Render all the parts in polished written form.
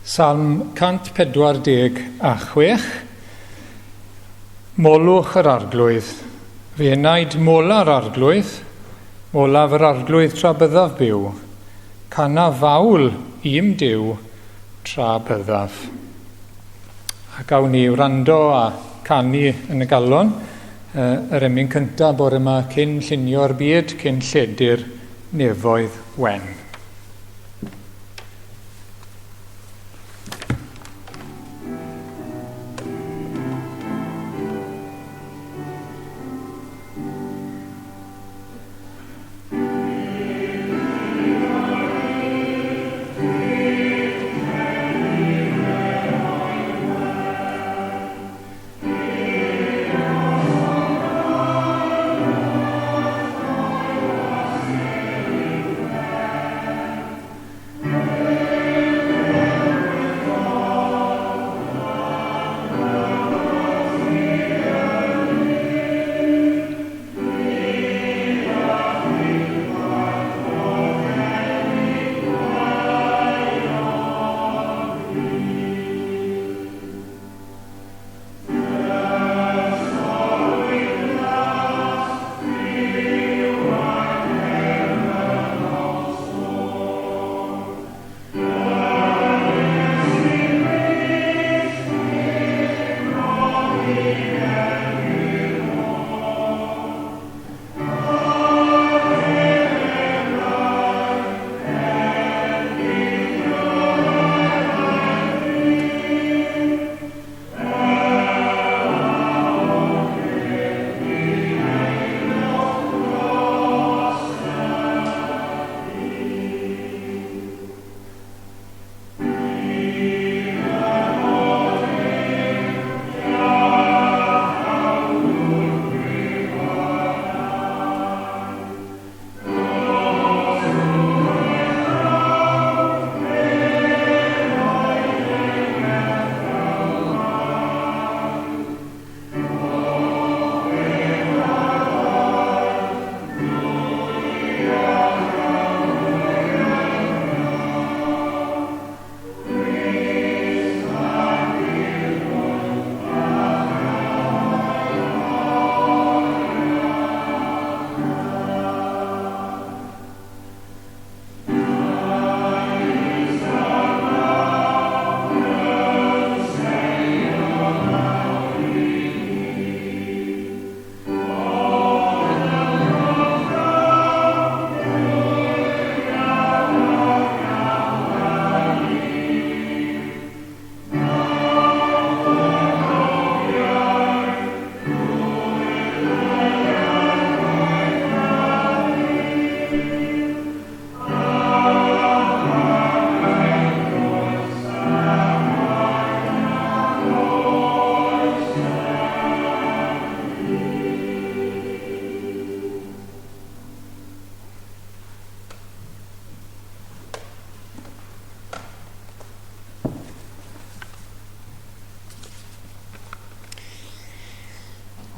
Salm 146. Molwch yr Arglwydd. Fy enaid mola'r Arglwydd, molaf yr Arglwydd tra byddaf byw. Canaf fawl i'm Duw tra byddaf. A gawn ni wrando a canu yn y galon yr emyn cyntaf bore yma cyn llunio'r byd, cyn lledu'r nefoedd wen.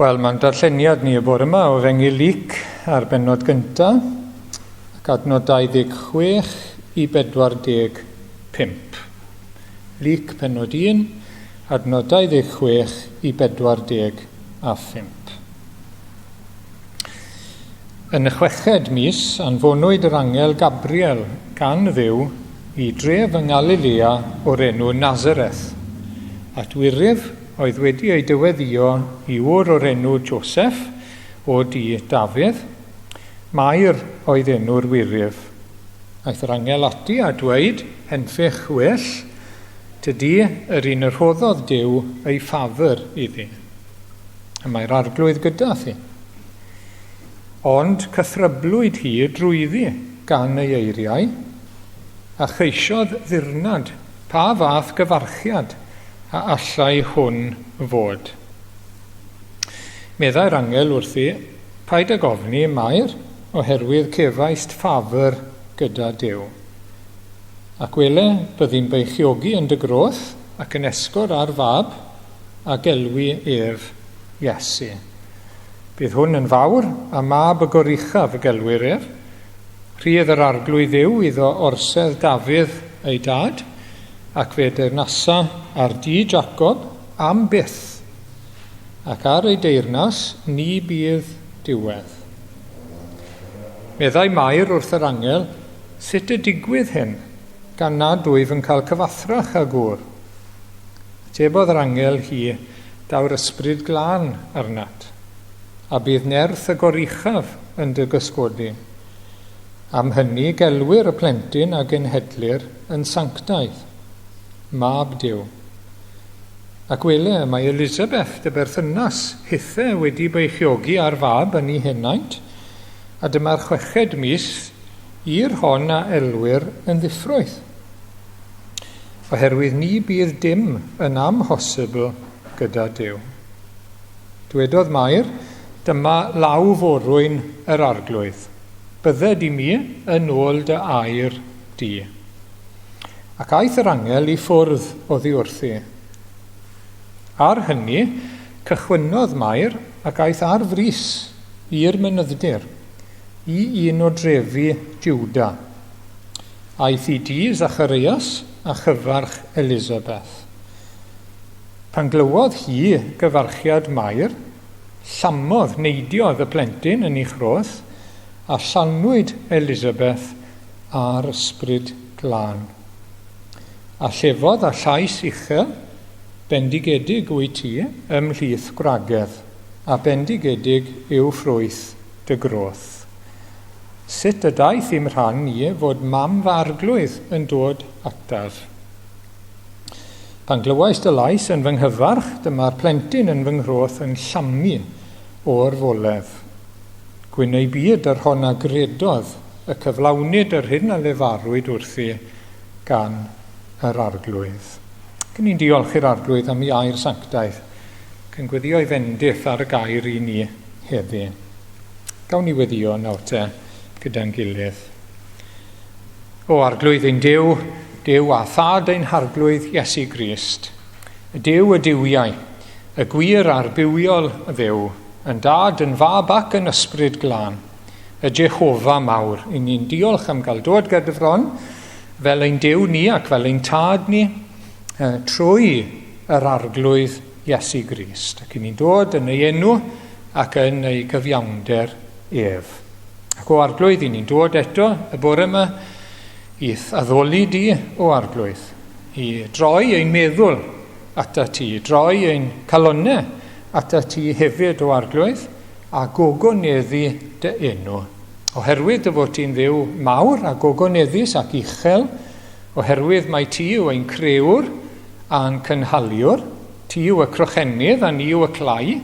Wel, mae'n darlleniad ni y bore yma o Fengyl Luc ar bennod gyntaf, ac adnod 26 i 45. Luc pennod 1, adnod 26 i 45. Yn y chweched mis, anfonwyd yr angel Gabriel gan Dduw i dref yng Ngalilea o'r enw Nazareth, at wyryf oedd wedi ei dyweddïo i ŵr o'r enw Joseph o dŷ Dafydd. Mair oedd enw'r wyryf. Aeth yr angel ati a dweud, Henffych well, tydi yr un y rhoddodd Duw ei ffafr iddi. Y mae'r Arglwydd gyda thi. Ond cythryblwyd hi drwyddi gan ei eiriau, a cheisiodd ddirnad pa fath gyfarchiad a allai hwn fod. Meddai'r angel wrthi, Paid ag ofni, Mair, oherwydd cefaist ffafr gyda Duw. Ac wele, byddi'n beichiogi yn dy groth, ac yn esgor ar fab, a gelwi ef Iesu. Bydd hwn yn fawr, a mab y Goruchaf y gelwir ef. Rhydd yr Arglwydd Dduw iddo orsedd Dafydd ei dad, ac fe deyrnasa ar dŷ Jacob am byth, ac ar ei deyrnas ni bydd diwedd. Meddai Mair wrth yr angel, Sut y digwydd hyn, gan nad wyf yn cael cyfathrach â gŵr? Atebodd yr angel hi, Daw'r Ysbryd Glân arnat, a bydd nerth y Goruchaf yn dy gysgodi. Am hynny gelwir y plentyn a genhedlir yn sanctaidd, Mab Duw. Ac wele, mae Elisabeth, dy berthynas, hithe wedi beichiogi ar fab yn ei henaint, a dyma'r chweched mis i'r hon a elwir yn ddiffrwyth. Oherwydd ni bydd dim yn amhosibl gyda Duw. Dwedodd Mair, Dyma law forwyn yr Arglwydd. Bydded i mi yn ôl dy air di. Ac aeth yr angel i ffwrdd oddi wrthi. Ar hynny, cychwynnodd Mair ac aeth ar frys i'r mynydd-dir, i un o drefi Jwda. Aeth i dŷ Zacharias a chyfarch Elisabeth. Pan glywodd hi gyfarchiad Mair, llamodd, neidiodd y plentyn yn ei chroth, a llanwyd Elisabeth â'r Ysbryd Glân. A llefodd â llais uchel, Bendigedig wyt ti ymhlith gwragedd, a bendigedig yw ffrwyth dy groth. Sut y daeth i'm rhan i fod mam fy Arglwydd yn dod ataf? Pan glywais dy lais yn fy nghyfarch, dyma'r plentyn yn fy nghroth yn llamu o'r foledd. Gwyn ei byd yr hon a gredodd y cyflawnid yr hyn a lefarwyd wrthi gan yr Arglwydd. Ac ni'n diolch i'r Arglwydd am ei air sanctaidd, ac yn gweddio ei fendith ar y gair i ni heddi. Gawn ni weddio nawr te gyda'n gilydd. O Arglwydd ein Duw, Duw a Thad ein Harglwydd Iesu Grist, y Duw y duwiau, y gwir a'r bywiol Dduw, yn Dad, yn Fab ac yn Ysbryd Glân, y Jehofa mawr, i ni'n diolch am gael dod ger dy fron, fel ein Duw ni ac fel ein Tad ni, trwy yr Arglwydd Iesu Grist, ac i ni'n dod yn ei enw ac yn ei gyfiawnder ef. Ac o Arglwydd, i ni'n dod eto y bore yma i'th addoli di, o Arglwydd, i droi ein meddwl ata ti, droi ein calonnau ata ti hefyd, o Arglwydd, a gogoneddu dy enw. Oherwydd dy fod ti'n Dduw mawr a gogoneddus ac uchel, oherwydd mai ti yw ein crëwr a'n cynhaliwr, ti yw y crochenydd a ni yw y clai,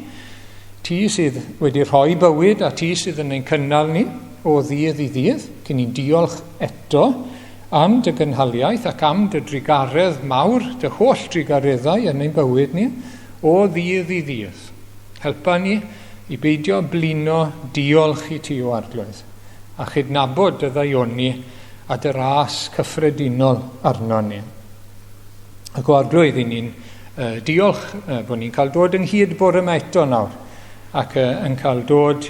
Ti sydd wedi rhoi bywyd a ti sydd yn ein cynnal ni o ddydd i ddydd, cyn ni'n diolch eto am dy gynhaliaeth ac am dy drugaredd mawr, dy holl drugareddau yn ein bywyd ni, o ddydd i ddydd. Helpa ni i beidio blino diolch i ti, o Arglwydd, a chydnabod dy ddaioni a dy ras cyffredinol arno ni. Ac o Arglwydd, i ni'n uh, diolch uh, bod ni'n cael dod ynghyd bore yma eto nawr ac uh, yn cael dod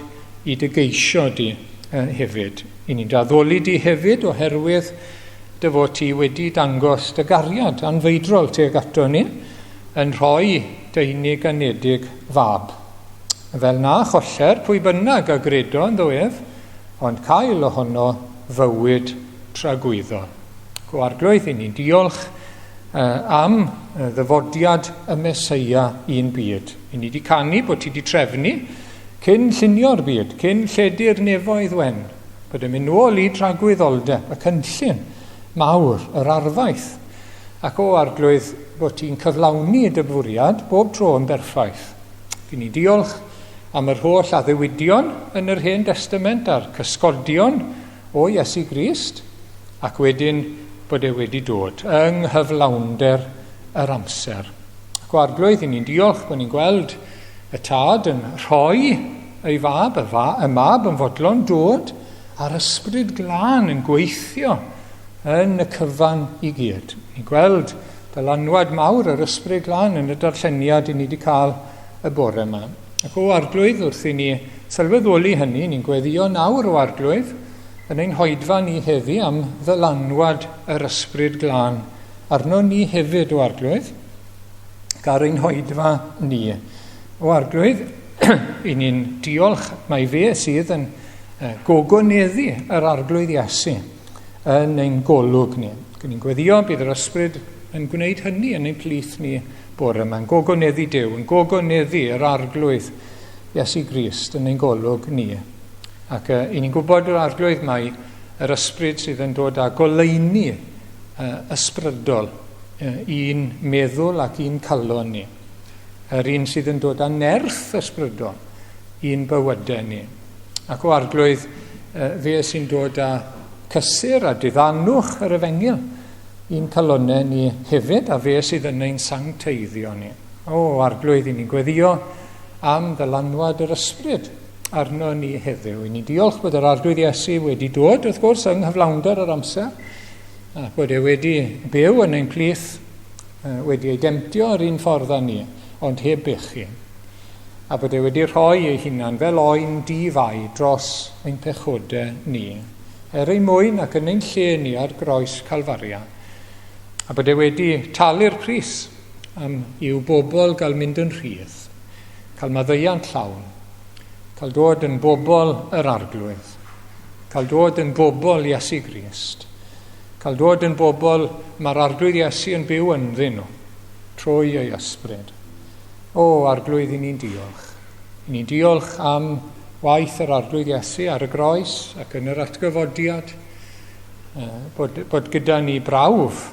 i dy geisio di uh, hefyd. I ni'n daddoli di hefyd oherwydd dy fod ti wedi dangos dy gariad anfeidrol tuag ato ni yn rhoi dy unig anedig fab. Fel na choller pwy bynnag a gredo ynddo ef, ond cael ohono fywyd tragwyddol. Go Arglwydd, i ni'n diolch am ddyfodiad y Meseia i'n byd. I ni wedi canu bod ti wedi trefnu cyn llunio'r byd, cyn lledu'r nefoedd wen, bod yn mynd nôl i dragwyddoldeb, y cynllun mawr, yr arfaeth. Ac o Arglwydd, bod ti'n cyflawni dy fwriad bob tro yn berffaith. I ni diolch am yr holl addewidion yn yr Hen Destament a'r cysgodion o Iesu Grist, ac wedyn bod e wedi dod yng nghyflawnder yr amser. Ac o Arglwydd, i ni'n diolch bod ni'n gweld y Tad yn rhoi ei fab, y, fa, y mab yn fodlon dod, a'r Ysbryd Glân yn gweithio yn y cyfan i gyd. Ni'n gweld dylanwad mawr yr Ysbryd Glân yn y darlleniad i ni wedi cael y bore yma. Ac o Arglwydd, wrth i ni sylweddoli hynny, ni'n gweddio nawr o Arglwydd, yn ein hoedfa ni heddi am ddylanwad yr Ysbryd Glân arno ni hefyd, o Arglwydd, ac ar ein hoedfa ni. O Arglwydd, i ni'n diolch mai fe sydd yn gogoneddu yr Arglwydd Iesu yn ein golwg ni. Ac ni'n gweddio bydd yr Ysbryd yn gwneud hynny yn ein plith ni bore yma, yn gogoneddu Duw, yn gogoneddu yr Arglwydd Iesu Grist yn ein golwg ni. Ac i ni'n gwybod yr Arglwydd mai yr Ysbryd sydd yn dod â goleuni ysbrydol i'n meddwl ac i'n calon ni. Yr un sydd yn dod â nerth ysbrydol i'n bywydau ni. Ac o Arglwydd, fe sy'n dod â cysur a diddanwch yr efengyl i'n calonnau ni hefyd, a fe sydd yn ein sancteiddio ni. O Arglwydd, i ni'n gweddio am ddylanwad yr ysbryd arno ni heddiw. I ni'n diolch bod yr Arglwydd Iesu wedi dod, wrth gwrs, yng nghyflawnder yr amser, a bod e wedi byw yn ein plith, wedi ei demtio yr un ffordd â ni, ond heb bechu. A bod e wedi rhoi ei hunan fel oen di-fai dros ein pechodau ni, er ein mwyn ac yn ein lle ni ar groes Calfaria. A bod e wedi talu'r pris am i'w bobl gael mynd yn rhydd, cael maddeuant llawn, cael dod yn bobl yr Arglwydd, cael dod yn bobl Iesu Grist, cael dod yn bobl mae'r Arglwydd Iesu yn byw ynddyn nhw, trwy ei ysbryd. O, Arglwydd, i ni'n diolch. I ni'n diolch am waith yr Arglwydd Iesu ar y groes ac yn yr atgyfodiad, bod, bod gyda ni brawf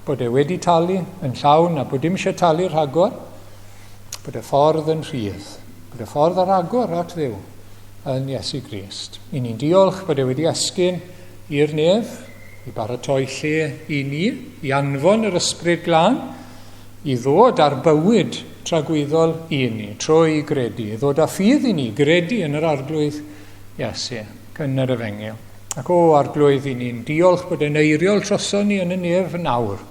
bod e wedi talu yn llawn a bod dim eisiau talu rhagor, bod y ffordd yn rhydd, bod y ffordd ar agor at Dduw yn Iesu Grist. I ni'n diolch bod e wedi esgyn i'r nef, i baratoi lle i ni, i anfon yr Ysbryd Glân, i ddod â'r bywyd tragwyddol i ni, trwy gredu, i ddod â ffydd i ni, gredu yn yr Arglwydd Iesu, ac yn yr Efengyl. Ac o, Arglwydd, i ni'n diolch bod e'n eiriol troson ni yn y nef yn awr.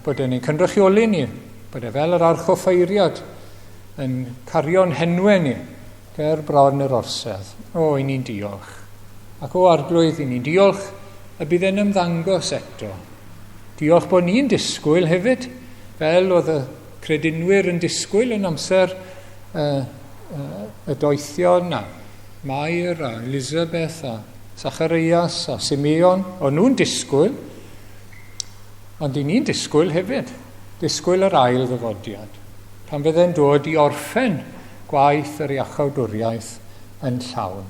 Bod e'n ein cynrychioli ni, bod e fel yr archoffeiriad yn cario'n henwe ni ger bron yr orsedd. O, i ni'n diolch. Ac o, Arglwydd, i ni'n diolch y bydd e'n ymddangos eto. Diolch bod ni'n disgwyl hefyd, fel oedd y credinwyr yn disgwyl yn amser y doethion a Mair a Elizabeth a Zacharias a Simeon, o'n nhw'n disgwyl, ond i ni'n disgwyl hefyd, disgwyl yr ail ddyfodiad, pan fydd e'n dod i orffen gwaith yr iachawdwriaeth yn llawn.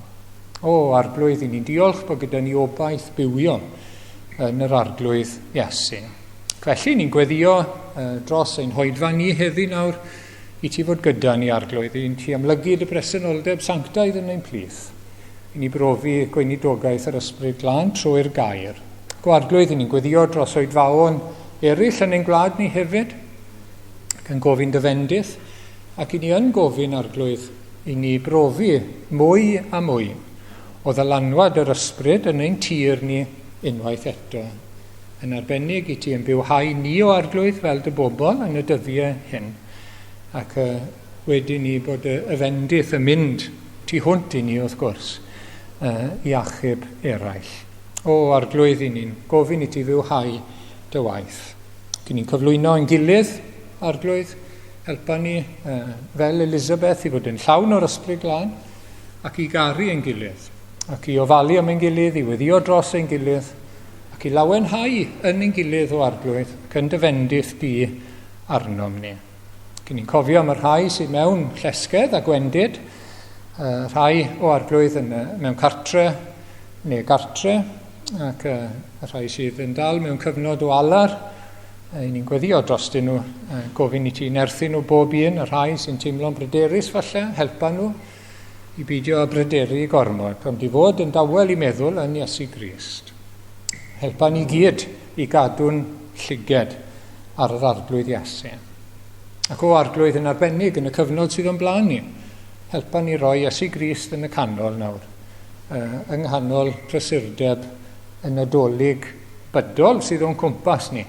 O, Arglwydd, i ni'n diolch bod gyda ni obaith bywiol yn yr Arglwydd Iesu. Felly, ni'n gweddio dros ein hoedfa ni heddi nawr, i ti fod gyda ni, Arglwydd, i ti amlygu dy bresenoldeb sanctaidd yn ein plith, i ni brofi gweinidogaeth yr Ysbryd Glân trwy'r gair. Go Arglwydd, i ni'n gweddio dros oedfaon eraill yn ein gwlad ni hefyd, ac yn gofyn dy fendith, ac i ni yn gofyn, Arglwydd, i ni brofi mwy a mwy o ddylanwad yr Ysbryd yn ein tir ni unwaith eto. Yn arbennig i ti yn bywhau ni o Arglwydd fel dy bobl yn y dyddiau hyn, ac uh, wedi ni bod y, y fendith yn mynd tu hwnt i ni wrth gwrs uh, i achub eraill. O Arglwydd, i ni'n gofyn i ti fywhau dy waith. Ac i ni'n cyflwyno ein gilydd, Arglwydd, helpa ni uh, fel Elizabeth i fod yn llawn o'r Ysbryd Glân ac i garu ein gilydd, ac i ofalu am ein gilydd, i weddio dros ein gilydd, ac i lawenhau yn ein gilydd o Arglwydd, ac yn dy fendith di arnom ni. Ac ni'n cofio am y rhai sydd mewn llesgedd a gwendid, rhai o Arglwydd yn, mewn cartre neu gartre, ac y rhai sydd yn dal mewn cyfnod o alar, i ni'n gweddio drostyn nhw, gofyn i ti nerthu nhw bob un, y rhai sy'n teimlo'n bryderus falle, helpa nhw i beidio â bryderu gormod, ond i fod yn dawel i meddwl yn Iesu Grist. Helpa ni gyd i gadw'n llyged ar yr Arglwydd Iesu. Ac o Arglwydd yn arbennig yn y cyfnod sydd o'n blaen ni, helpa ni roi Iesu Grist yn y canol nawr, yng nghanol prysurdeb y Nadolig bydol sydd o'n cwmpas ni.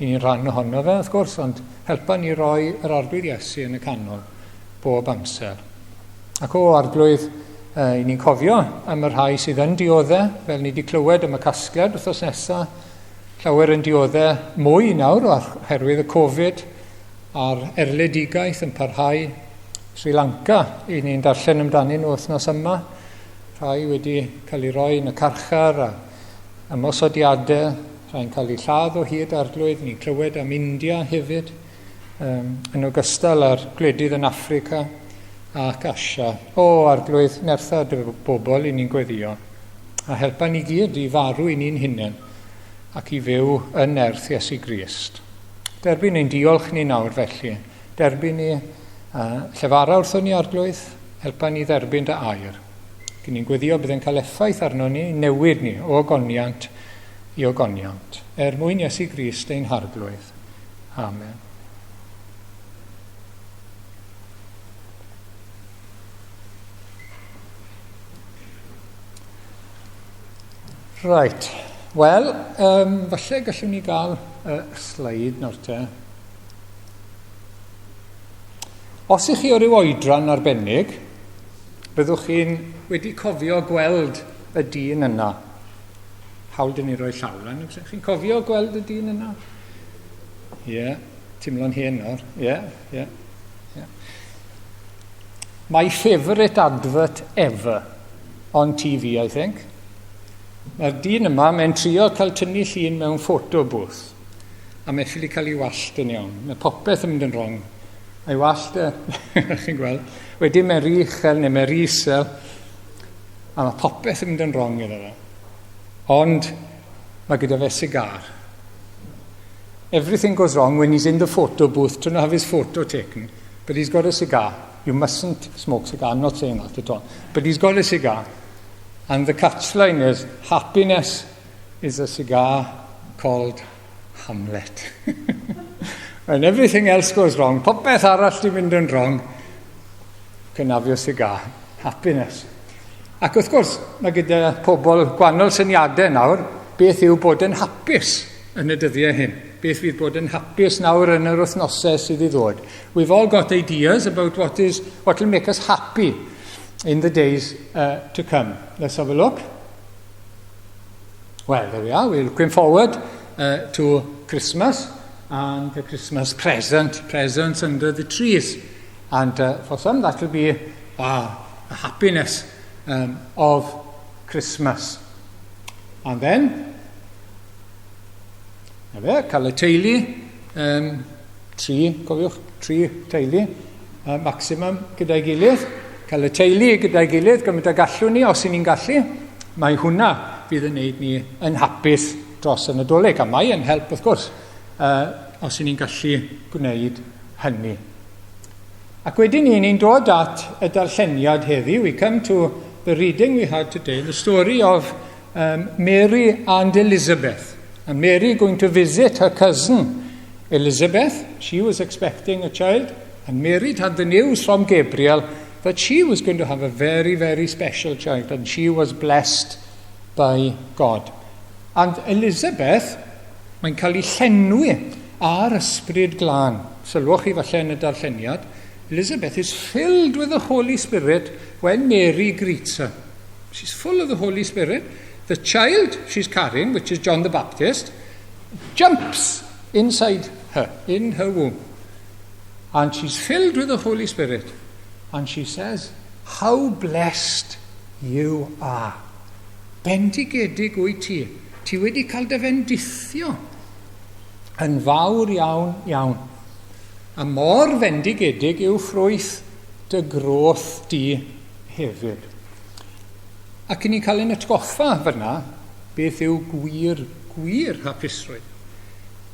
I ni'n rhan ohono fe, wrth gwrs, ond helpa ni roi yr Arglwydd Iesu yn y canol bob amser. Ac o Arglwydd, i ni'n cofio am y rhai sydd yn diodde, fel ni wedi clywed am y casgliad wythnos nesaf, Llawer yn dioddef mwy nawr oherwydd y Covid a'r erledigaeth yn parhau. Sri Lanka, i ni'n darllen amdanyn nhw wythnos yma. Rhai wedi cael eu rhoi yn y carchar a ymosodiadau, rhai'n cael eu lladd o hyd arglwydd. Ni'n clywed am India hefyd, yn ogystal â'r gwledydd yn Affrica ac Asia. O, arglwydd, nertha dy bobl i ni'n gweddio, a helpa ni gyd i farw i ni'n hunain ac i fyw yn nerth Iesu Grist. Derbyn ein diolch ni nawr felly. Derbyn ni llefara wrthon ni arglwydd, helpa ni dderbyn dy air. Gyn ni'n gweddio bydd yn cael effaith arno ni, newid ni o ogoniant i ogoniant. Er mwyn Iesu Grist ein harglwydd. Amen. Right. Wel, falle gallwn ni gael y sleid nawr te. Os ych chi o ryw oedran arbennig, byddwch chi'n wedi cofio gweld y dyn yna. Hawl dyn ni roi llaw lan. Chi'n cofio gweld y dyn yna? Ie, yeah, teimlo'n hen nawr. Ie, yeah, ie. Yeah, yeah. My favourite advert ever on TV, I think. Mae'r dyn yma, mae'n trio cael tynnu llun mewn photo booth. A mae'n ffili cael ei wallt yn iawn. Mae popeth yn mynd yn wrong. Ei wallt e, chi'n gweld. Wedyn mae'n rhy uchel neu mae'n rhy isel. A mae popeth yn mynd yn wrong iddo fe. Ond mae gyda fe cigar. Everything goes wrong when he's in the photo booth trying to have his photo taken. But he's got a cigar. You mustn't smoke cigar. I'm not saying that at all. But he's got a cigar. And the catchline is, happiness is a cigar called Hamlet. When everything else goes wrong, popeth arall di mynd yn wrong, can have your cigar. Happiness. Ac wrth gwrs, mae gyda pobl gwahanol syniadau nawr, beth yw bod yn hapus yn y dyddiau hyn. Beth fydd bod yn hapus nawr yn yr wythnosau sydd i ddod. We've all got ideas about what will make us happy in the days to come. Let's have a look. Well, there we are. We're looking forward to Christmas and the Christmas presents under the trees. And for some, that will be the happiness of Christmas. And then, na fe, cael y teulu, tri, cofiwch, tri teulu, maximum gyda'i gilydd. Cael y teulu gyda'i gilydd, gymaint â gallwn ni, os y'n ni'n gallu. Mae hwnna fydd yn neud ni yn hapus dros y Nadolig, a mae yn help wrth gwrs, os y'n ni'n gallu gwneud hynny. Ac wedyn ni, ni'n dod at y darlleniad heddiw. We come to the reading we had today, the story of Mary and Elizabeth. And Mary going to visit her cousin Elizabeth. She was expecting a child, and Mary had the news from Gabriel that she was going to have a very, very special child, and she was blessed by God. And Elizabeth, mae'n cael ei llenwi ar ysbryd glân. Sylwch chi falle yn y darlleniad, Elizabeth is filled with the Holy Spirit when Mary greets her. She's full of the Holy Spirit. The child she's carrying, which is John the Baptist, jumps inside her, in her womb. And she's filled with the Holy Spirit. And she says, how blessed you are. Bendigedig wyt ti. Ti wedi cael dy fendithio yn fawr iawn, iawn. A mor fendigedig yw ffrwyth dy groth di hefyd. Ac i ni'n cael ein atgoffa fyna beth yw gwir, gwir hapusrwydd.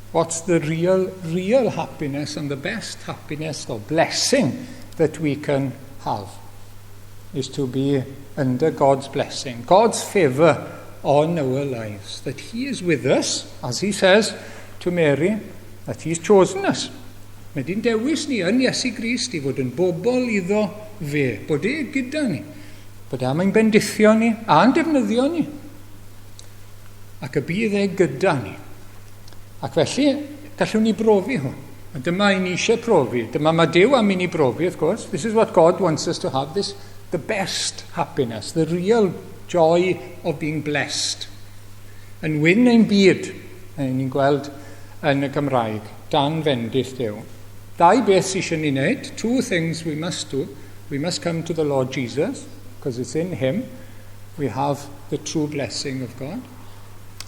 What's the real, real happiness and the best happiness or blessing that we can have is to be under God's blessing, God's favour on our lives, that he is with us, as he says to Mary, that he's chosen us. Mae di'n dewis ni yn Iesu Grist i fod yn bobl iddo fe, bod e gyda ni, bod e am ein bendithio ni a'n defnyddio ni, ac y bydd e gyda ni. Ac felly, gallwn ni brofi hwn. A dyma i ni eisiau profi. Dyma mae Duw am i ni brofi, of course. This is what God wants us to have, this, the best happiness, the real joy of being blessed. Yn wyn ein byd, Ni'n gweld yn y Gymraeg, dan fendith Duw. Dau beth sydd eisiau ni wneud, two things we must do. We must come to the Lord Jesus, because it's in him we have the true blessing of God.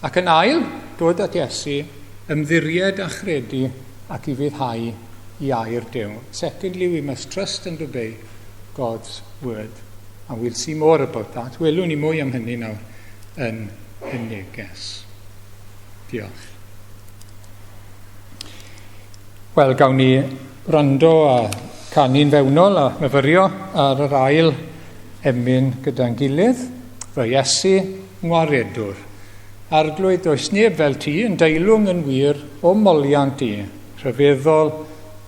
Ac yn ail, dod at Iesu, ymddiried a chredu ac i fyddhau i air Duw. Secondly, we must trust and obey God's word. And we'll see more about that. Welwn ni mwy am hynny nawr yn y neges. Diolch. Wel, gawn ni rando a canu'n fewnol a myfyrio ar yr ail emyn gyda'n gilydd. Fy Iesu, ngwaredwr. Arglwydd, does neb fel ti, yn deilwng yn wir o moliant i. Rhyfeddol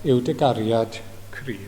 yw dy gariad cryf.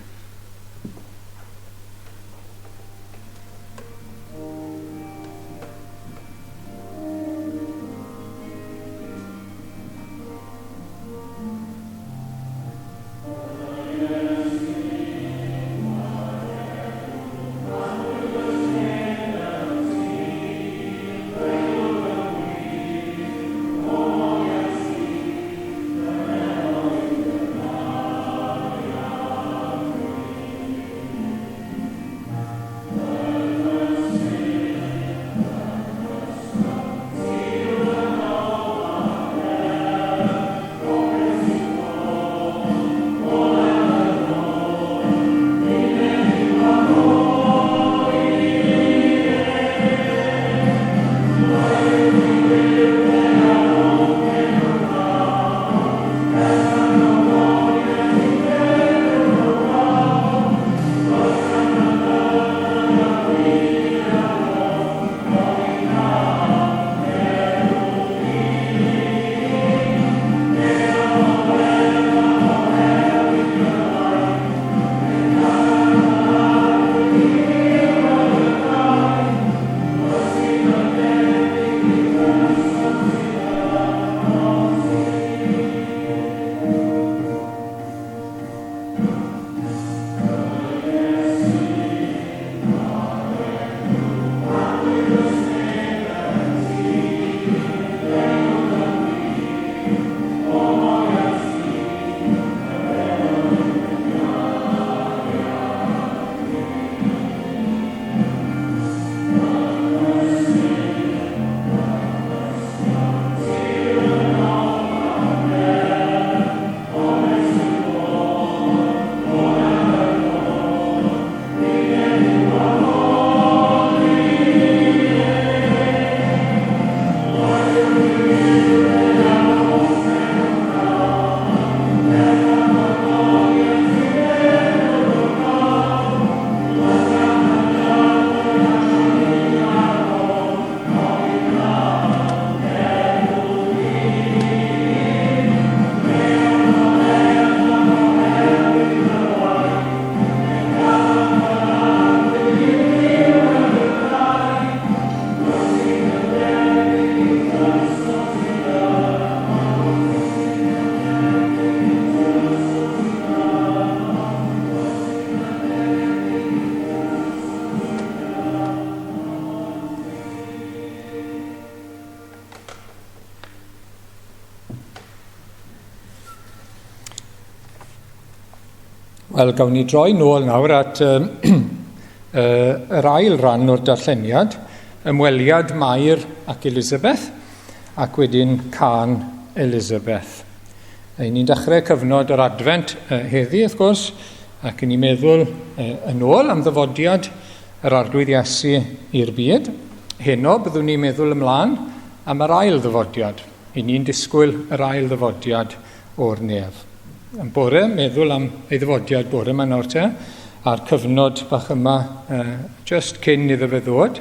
Wel, gawn ni droi nôl nawr at um, yr ail ran o'r darlleniad, ymweliad Mair ac Elizabeth, ac wedyn can Elizabeth. Ein ni'n dechrau cyfnod yr Adfent heddi, wrth gwrs, ac yn ni'n meddwl yn ôl am ddyfodiad yr Arglwydd Iesu i'r byd. Heno byddwn ni'n meddwl ymlaen am yr ail ddyfodiad. I ni'n disgwyl yr ail ddyfodiad o'r nef. Yn bore, meddwl am ei ddyfodiad bore yma nawr te, a'r cyfnod bach yma uh, just cyn iddo fe ddod.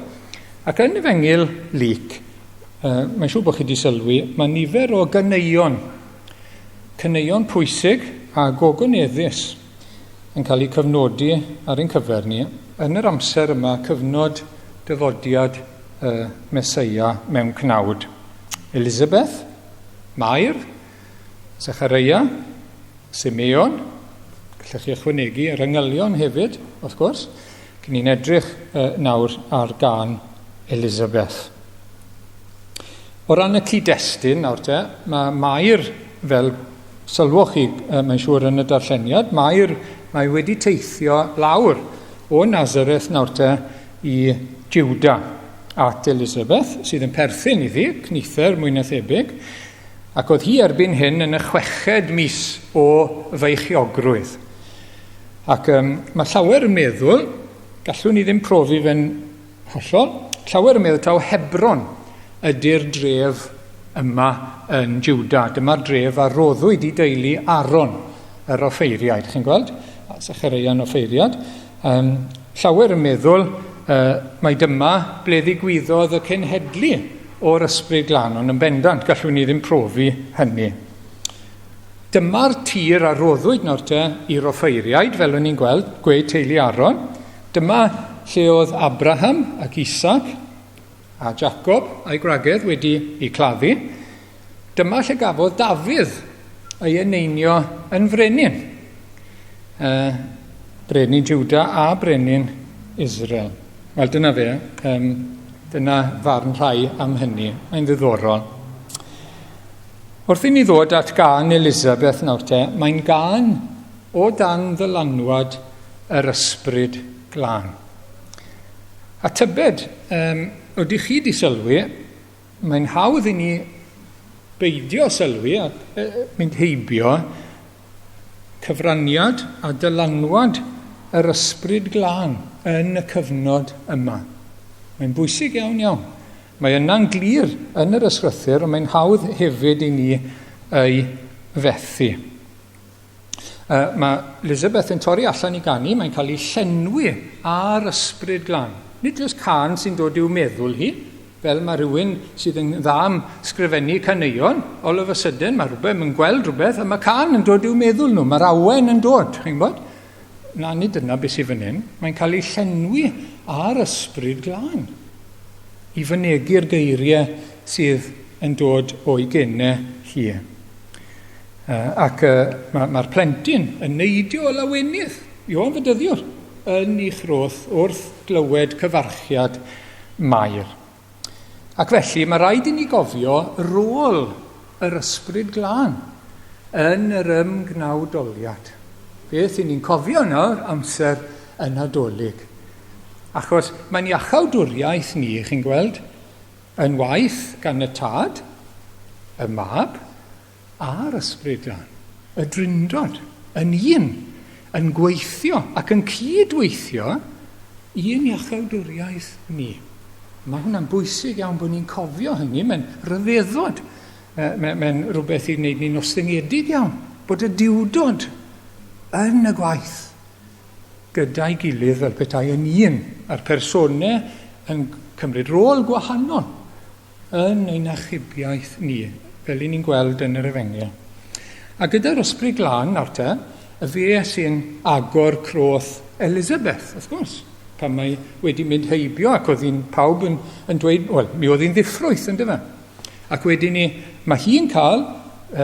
Ac yn Efengyl Luc, uh, mae'n siŵr bod chi wedi sylwi, mae nifer o ganeuon, caneuon pwysig a gogoneddus yn cael eu cyfnodi ar ein cyfer ni yn yr amser yma, cyfnod dyfodiad y Meseia mewn cnawd. Elizabeth, Mair, Zechareia, Simeon, gallech chi ychwanegu yr angylion hefyd, wrth gwrs. Cyn ni'n edrych uh, nawr ar gan Elizabeth. O ran y cyd-destun nawr te, mae Mair, fel sylwch chi, mae'n siŵr yn y darlleniad, Mair, mae wedi teithio lawr o Nazareth nawr te i Juda at Elizabeth, sydd yn perthyn iddi, cnither mwy na thebyg, ac oedd hi erbyn hyn yn y chweched mis o feichiogrwydd. Ac um, mae llawer yn meddwl, gallwn ni ddim profi fe'n Hollol. Llawer yn meddwl taw Hebron ydy'r dref yma yn Juda. Dyma'r dref a roddwyd i deulu Aaron, yr offeiriaid. Chi'n gweld? Zechareia'n offeiriad. Um, llawer yn meddwl uh, mai dyma ble ddigwyddodd y cenhedlu o'r ysbryd glân, ond yn bendant gallwn ni ddim profi hynny. Dyma'r tir a roddwyd nawr te i'r offeiriaid, fel o'n i'n gweld, gweud teulu Aaron. Dyma lle oedd Abraham ac Isaac a Jacob a'i gwragedd wedi eu claddu. Dyma lle gafodd Dafydd ei eneinio yn frenin. Uh, brenin Juda a brenin Israel. Wel, dyna fe. Um, dyna farn rhai am hynny. Mae'n ddiddorol. Wrth i ni ddod at gân Elizabeth nawr te, mae'n gân o dan ddylanwad yr Ysbryd Glân. A tybed, um, ydych chi di sylwi, mae'n hawdd i ni beidio sylwi a mynd heibio cyfraniad a dylanwad yr Ysbryd Glân yn y cyfnod yma. Mae'n bwysig iawn iawn. Mae yna'n glir yn yr ysgrythur, ond mae'n hawdd hefyd i ni ei fethu. Uh, mae Elizabeth yn torri allan i ganu, mae'n cael ei llenwi ar ysbryd glân. Nid jyst can sy'n dod i'w meddwl hi, fel mae rhywun sydd yn dda am sgrifennu caneuon, all of a sudden mae rhywbeth, mae'n gweld rhywbeth, a mae can yn dod i'w meddwl nhw, mae'r awen yn dod, chi'n gwybod? Na, nid dyna beth sydd fan hyn. Mae'n cael ei llenwi ar ysbryd glân i fynegi'r geiriau sydd yn dod o'i genau hi. Ac mae'r ma plentyn yn neidio o lawenydd, Ioan Fedyddiwr, yn ei chroth wrth glywed cyfarchiad Mair. Ac felly mae rhaid i ni gofio rôl yr Ysbryd Glân yn yr ymgnawdoliad. Beth i ni'n cofio nawr amser y Nadolig. Achos mae'n iachawdwriaeth ni, chi'n gweld, yn waith gan y Tad, y Mab, a'r Ysbryd Glân, y Drindod, yn un, yn gweithio ac yn cyd-weithio i'n iachawdwriaeth ni. Mae hwnna'n bwysig iawn bod ni'n cofio hynny, mae'n rhyfeddod, mae'n mae rhywbeth i wneud ni'n ostyngedig iawn, bod y Duwdod yn y gwaith gyda'i gilydd fel petai yn un, a'r personau yn cymryd rôl gwahanol yn ein achubiaeth ni, fel i ni'n gweld yn yr Efengyl. A gyda'r Ysbryd Glân nawr te, y fe sy'n agor croth Elizabeth, wrth gwrs, pan mae wedi mynd heibio ac oedd hi'n pawb yn, yn dweud, wel, mi oedd hi'n ddiffrwyth, yn dyfa. Ac wedyn ni, mae hi'n cael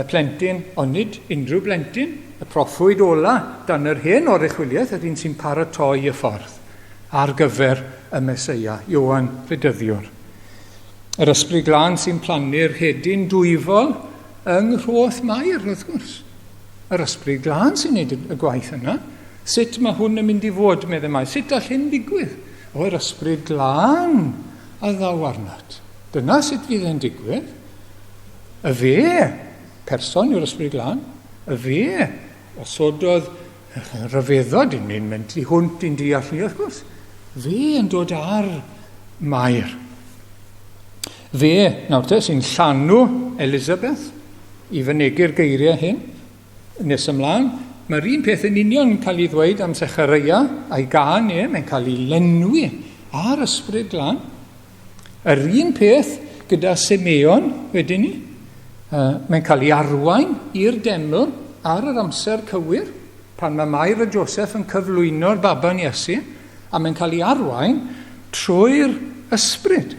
plentyn, ond nid unrhyw blentyn, y proffwyd ola dan yr hen oruchwyliaeth, yr un sy'n paratoi y ffordd ar gyfer y Meseia, Ioan Fedyddiwr. Yr Ysbryd Glân sy'n plannu'r hedyn dwyfol yng Nghroth Mair, wrth gwrs. Yr Ysbryd Glân sy'n gwneud y gwaith yna. Sut mae hwn yn mynd i fod, meddai Mair? Sut all hyn ddigwydd? O, yr Ysbryd Glân a ddaw arnat. Dyna sut fydd e'n digwydd. Y fe, person yw'r Ysbryd Glân, y fe osododd rhyfeddod i'n ni'n mynd i hwnt i'n deall ni, wrth gwrs. Fe yn dod ar Mair. Fe, nawr te, sy'n llanw Elizabeth i fynegi'r geiriau hyn. Nes ymlaen, mae'r un peth yn union yn cael ei ddweud am Zechareia a'i gân e, mae'n cael ei lenwi ar ysbryd glân. Yr un peth gyda Simeon wedyn ni. Uh, mae'n cael ei arwain i'r deml ar yr amser cywir, pan mae Mair a Joseph yn cyflwyno'r baban Iesu, a mae'n cael ei arwain trwy'r ysbryd.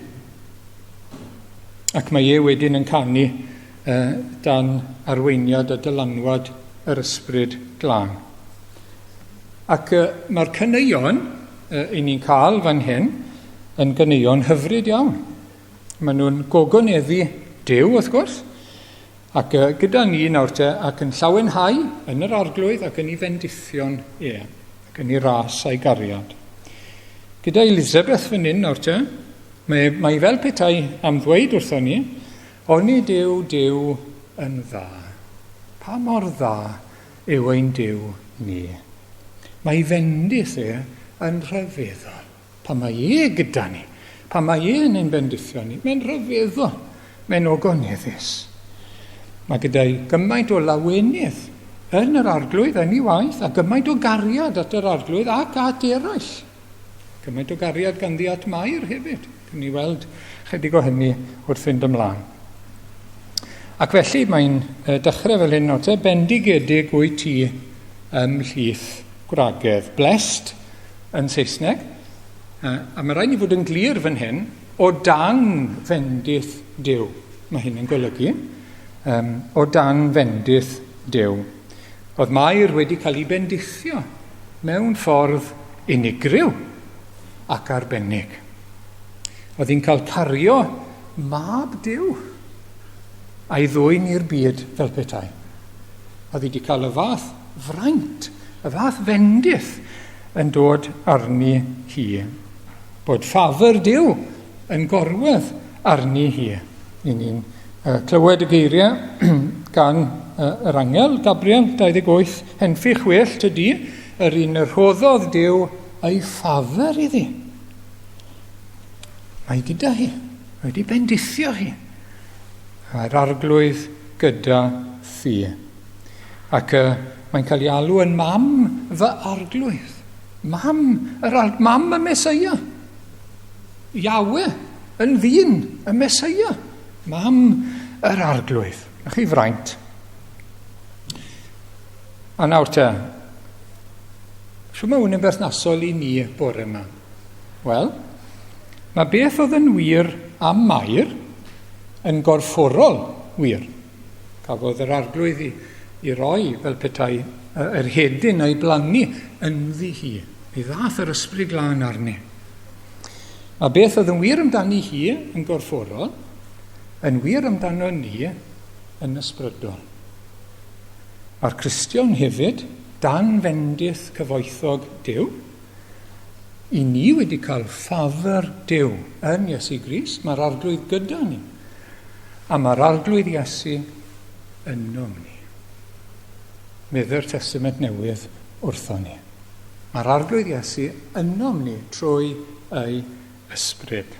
Ac mae e wedyn yn canu uh, dan arweiniad a dylanwad yr ysbryd glân. Ac uh, mae'r caneuon uh, i ni'n cael fan hyn yn ganeuon hyfryd iawn. Maen nhw'n gogoneddu Duw, wrth gwrs, ac gyda ni nawr te, ac yn llawenhau yn yr Arglwydd ac yn ei fendithion e, ac yn ei ras a'i gariad. Gyda Elizabeth fan hyn nawr te, mae, mae fel petai am ddweud wrthon ni, onid yw Duw yn dda? Pa mor dda yw ein Duw ni? Mae fendith e yn rhyfeddol. Pan mae e gyda ni, pan mae e yn ein bendithio ni, mae'n rhyfeddol, mae'n ogoneddus. Mae gyda'i gymaint o lawenydd yn yr Arglwydd, yn ei waith, a gymaint o gariad at yr Arglwydd ac at eraill. Gymaint o gariad ganddi at Mair hefyd. Cyn ni weld chydig o hynny wrth fynd ymlaen. Ac felly mae'n dechrau fel hyn nawr te, bendigedig wyt ti ymhlith gwragedd. Blessed yn Saesneg. A mae rhaid ni fod yn glir fan hyn, o dan fendith Duw. Mae hyn yn golygu, um, o dan fendith Duw. Oedd Mair wedi cael ei bendithio mewn ffordd unigryw ac arbennig. Oedd hi'n cael cario mab Duw a'i ddwyn i'r byd fel petai. Oedd hi wedi cael y fath fraint, y fath fendith yn dod arni hi. Bod ffafr Duw yn gorwedd arni hi. I ni'n clywed y geiriau gan yr angel Gabriel 28, henffych well tydi, yr un y rhoddodd Duw ei ffafr iddi. Mae gyda hi, mae wedi bendithio hi. Mae'r Arglwydd gyda thi. Ac uh, mae'n cael ei alw yn mam fy arglwydd. Mam, yr ar, mam y Mesoea. Iawe, yn ddyn, y Mesoea. Mam yr arglwydd. Na chi fraint. A nawr te, shwt mae hwn yn berthnasol i ni bore yma? Wel, mae beth oedd yn wir am Mair yn gorfforol wir. Cafodd yr Arglwydd i, i roi fel petai yr hedyn a'i blannu ynddi hi. Mi ddath yr Ysbryd Glân arni. Mae beth oedd yn wir amdani hi yn gorfforol, yn wir amdano ni yn ysbrydol. Mae'r Cristion hefyd, dan fendith cyfoethog Duw, i ni wedi cael ffafr Duw yn Iesu Grist, mae'r Arglwydd gyda ni, a mae'r Arglwydd Iesu ynom ni. Medde'r Testament Newydd wrthon ni. Mae'r Arglwydd Iesu ynom ni trwy ei ysbryd.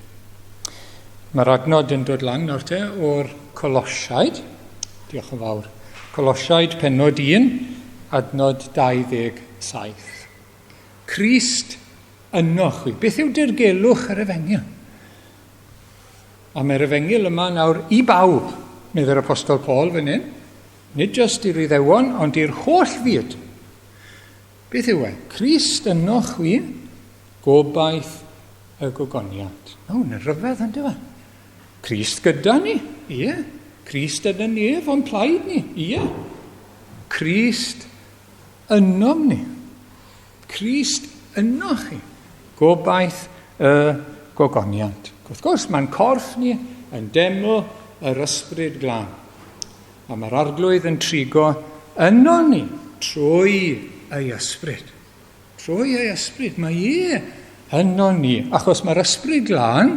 Mae'r adnod yn dod lan nawr te o'r Colosiaid. Diolch yn fawr. Colosiaid pennod 1, adnod 27. Crist ynoch chwi. Beth yw dirgelwch yr efengyl? A mae'r efengyl yma nawr i bawb, meddai'r Apostol Paul fan hyn. Nid jyst i'r Iddewon, ond i'r holl fyd. Beth yw e? Crist ynoch chwi, gobaith y gogoniant. O, yn rhyfedd, ynddo fe? Crist gyda ni, ie. Crist yn y nef o'n plaid ni, ie. Crist ynom ni. Crist ynoch chi. Gobaith y gogoniant. Wrth gwrs, mae'n corff ni yn deml yr Ysbryd Glân. A mae'r Arglwydd yn trigo yno ni trwy ei ysbryd. Trwy ei ysbryd, mae e yno ni. Achos mae'r Ysbryd Glân,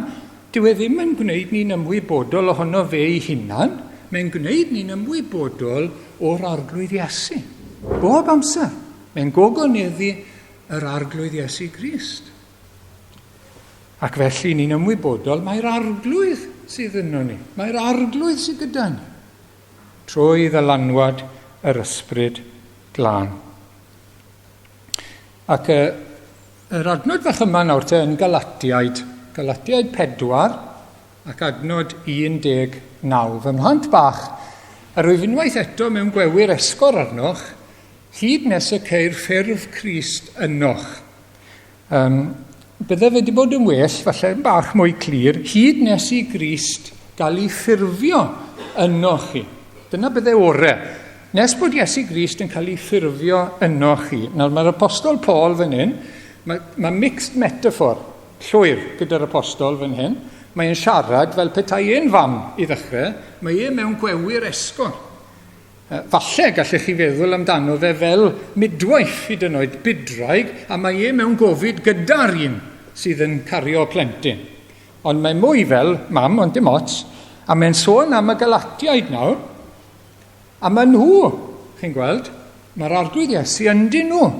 dyw e ddim yn gwneud ni'n ymwybodol ohono fe ei hunan, mae'n gwneud ni'n ymwybodol o'r Arglwydd Iesu. Bob amser, mae'n gogoneddu yr Arglwydd Iesu Grist. Ac felly ni'n ymwybodol mai'r Arglwydd sydd yno ni. Mae'r Arglwydd sydd gyda ni. Trwy ddylanwad yr Ysbryd Glân. Ac y, yr adnod fach yma nawr te yn Galatiaid, Galatiaid 4 ac adnod 19. Fy mhlant bach, yr wyf unwaith eto mewn gwewyr esgor arnoch, hyd nes y ceir ffurf Crist ynoch. Um, bydde fe wedi bod yn well, falle yn bach mwy clir, hyd nes i Grist gael ei ffurfio ynoch chi. Dyna bydde ore. Nes bod Iesu Grist yn cael ei ffurfio ynoch chi. Nawr mae'r Apostol Paul fan hyn, mae, mae mixed metaphor llwyr gyda'r Apostol fan hyn. Mae e'n siarad fel petai e'n fam i ddechrau. Mae e mewn gwewyr esgor. Falle gallech chi feddwl amdano fe fel midwife hyd yn oed, bydwraig, a mae e mewn gofid gyda'r un sydd yn cario plentyn. Ond mae mwy fel mam, ond dim ots, a mae'n sôn am y Galatiaid nawr, a maen nhw, chi'n gweld, mae'r Arglwydd Iesu ynddyn nhw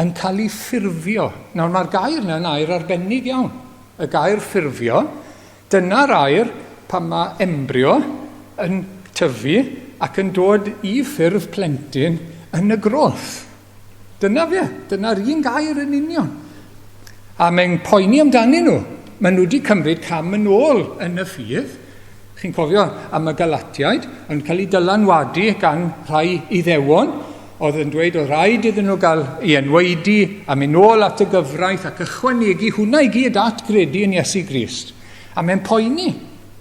yn cael ei ffurfio. Nawr mae'r gair yna yn air arbennig iawn. Y gair ffurfio, Dyna'r air pan mae embryo yn tyfu ac yn dod i ffurf plentyn yn y groth. Dyna fe, dyna'r un gair yn union. A mae'n poeni amdanyn nhw. Maen nhw wedi cymryd cam yn ôl yn y ffydd. Chi'n cofio am y Galatiaid, yn cael eu dylanwadu gan rhai Iddewon, oedd yn dweud oedd rhaid iddyn nhw gael ei enwaedu a mynd nôl at y gyfraith ac ychwanegu hwnna i gyd at gredu yn Iesu Grist. A mae'n poeni.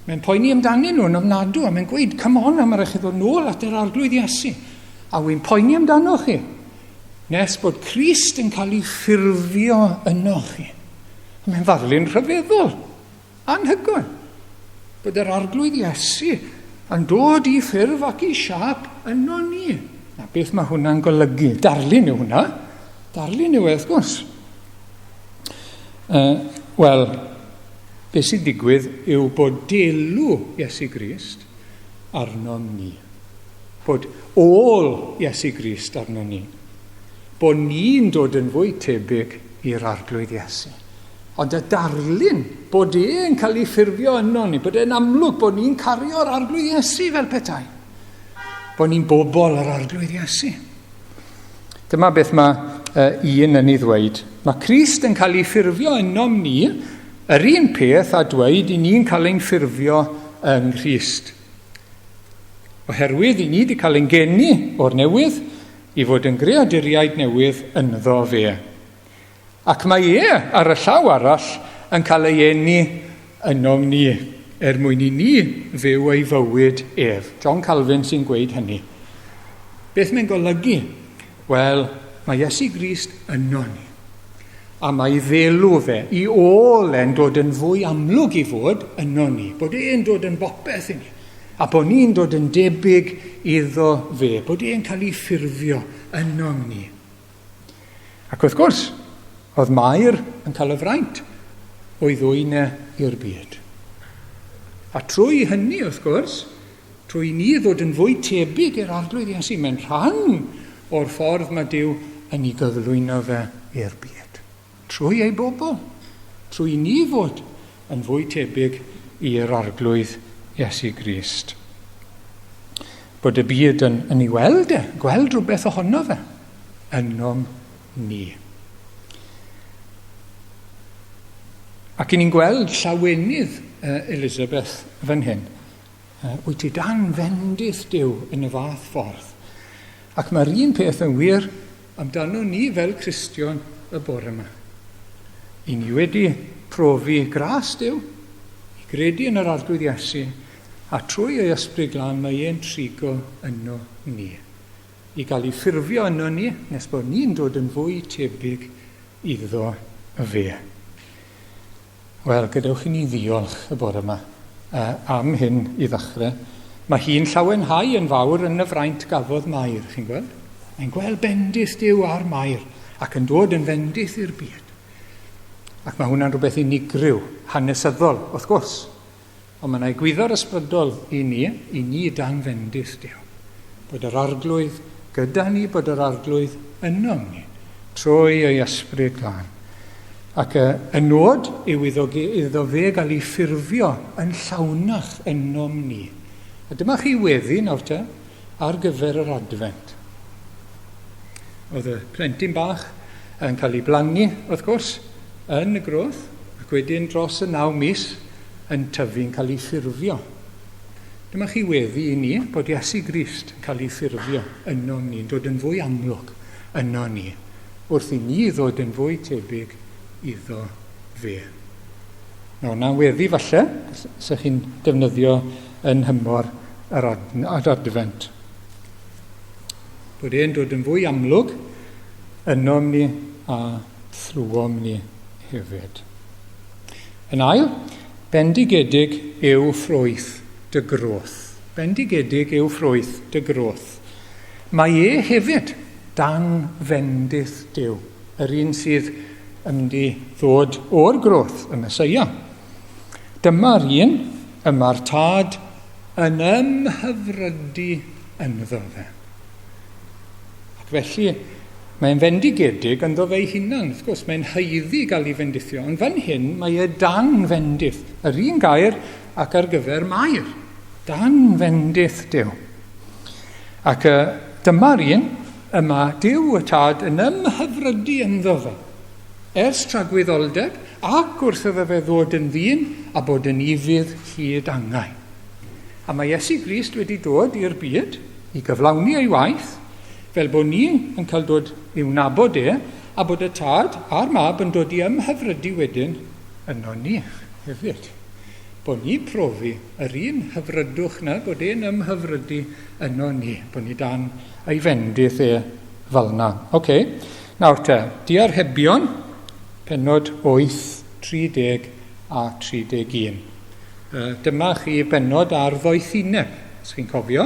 Mae'n poeni amdanyn nhw yn ofnadw a mae'n gweud, come on, a mae rhaid chi ddod nôl at yr Arglwydd Iesu. A wy'n poeni amdano chi. Nes bod Crist yn cael ei ffurfio yno chi. A mae'n ddarlun rhyfeddol. Anhygoel! Bod yr Arglwydd Iesu yn dod i ffurf ac i siâp yno ni. Na beth mae hwnna'n golygu? Darlun yw hwnna. Darlun yw e, wrth gwrs. Uh, Wel, beth sy'n digwydd yw bod delw Iesu Grist arnom ni. Bod ôl Iesu Grist arnom ni. Bod ni'n dod yn fwy tebyg i'r Arglwydd Iesu. Ond y darlun bod e'n cael ei ffurfio yno ni, bod e'n amlwg bod ni'n cario'r Arglwydd Iesu fel petai. Bod ni'n bobl yr Arglwydd Iesu. Dyma beth mae un yn ei ddweud. Mae Crist yn cael ei ffurfio ynom ni, yr un peth a dweud i ni'n cael ein ffurfio yng Nghrist. Oherwydd i ni wedi cael ein geni o'r newydd i fod yn greaduriaid newydd ynddo fe. Ac mae e, ar y llaw arall, yn cael ei eni ynom ni, er mwyn i ni fyw ei fywyd ef. John Calvin sy'n gweud hynny. Beth mae'n golygu? Wel, mae Iesu Grist yno ni. A mae ei ddelw fe, i ôl e'n dod yn fwy amlwg i fod yno ni, bod e'n dod yn bopeth i ni, a bod ni'n dod yn debyg iddo fe, bod e'n cael ei ffurfio ynom ni. Ac wrth gwrs, oedd Mair yn cael y fraint o'i ddwyn e i'r byd. A trwy hynny, wrth gwrs, trwy ni ddod yn fwy tebyg i'r Arglwydd Iesu, mae'n rhan o'r ffordd mae Duw yn ei gyflwyno fe i'r byd. Trwy ei bobl, trwy ni fod yn fwy tebyg i'r Arglwydd Iesu Grist. Bod y byd yn, yn ei weld e, gweld rhywbeth ohono fe, ynom ni. Ac i ni'n gweld llawenydd Elizabeth fan hyn. Wyt ti dan fendith Duw yn y fath ffordd? Ac mae'r un peth yn wir amdano ni fel Cristion y bore yma. I ni wedi profi gras Duw, i gredu yn yr Arglwydd Iesu, a trwy ei Ysbryd Glân mae e'n trigo yno ni. I gael ei ffurfio yno ni, nes bod ni'n dod yn fwy tebyg iddo fe. Wel, gadewch i ni ddiolch y bore yma am hyn i ddechrau. Mae hi'n llawenhau yn fawr yn y fraint gafodd Mair, chi'n gweld? Mae'n gweld bendith Duw ar Mair ac yn dod yn fendith i'r byd. Ac mae hwnna'n rhywbeth unigryw, hanesyddol, wrth gwrs. Ond mae yna egwyddor ysbrydol i ni, i ni dan fendith Duw. Bod yr Arglwydd gyda ni, bod yr Arglwydd ynom ni, trwy ei Ysbryd Glân. Ac y, y nod yw iddo, iddo fe gael ei ffurfio yn llawnach ynom ni. A dyma chi weddi nawr te, ar gyfer yr Adfent. Oedd y plentyn bach yn cael ei blannu, wrth gwrs, yn y groth, ac wedyn dros y naw mis yn tyfu'n cael ei ffurfio. Dyma chi weddi i ni bod Iesu Grist yn cael ei ffurfio ynom ni, yn dod yn fwy amlwg yno ni, wrth i ni ddod yn fwy tebyg iddo fe. Nawr, hwnna'n weddi falle, se chi'n defnyddio yn nhymor yr Adfent. Bod e'n dod yn fwy amlwg ynom ni a thrwom ni hefyd. Yn ail, Bendigedig yw ffrwyth dy groth. Bendigedig yw ffrwyth dy groth. Mae e hefyd dan fendith Duw, yr un sydd yn mynd i ddod o'r groth, y Mesoea. Dyma'r un y mae'r Tad yn ymhyfrydu ynddo fe. Ac felly, mae'n fendigedig ynddo fe'i hunan, wrth gwrs, mae'n haeddu gael ei fendithio, ond fan hyn mae e dan fendith, yr un gair ac ar gyfer Mair, dan fendith Duw. Ac dyma'r un y mae Duw y Tad yn ymhyfrydu ynddo fe, ers tragwyddoldeb ac wrth iddo fe ddod yn ddyn a bod yn ufudd hyd angau. A mae Iesu Grist wedi dod i'r byd i gyflawni ei waith, fel bod ni yn cael dod i'w nabod e, a bod y Tad a'r Mab yn dod i ymhyfrydu wedyn yno ni hefyd. Bod ni'n profi yr un hyfrydwch 'na, bod e'n ymhyfrydu yno ni, bod ni dan ei fendith e fel 'na. Oce, okay. Nawr te, diarhebion, pennod 8, 30 a 31. Dyma chi bennod ar ddoethineb, os chi'n cofio,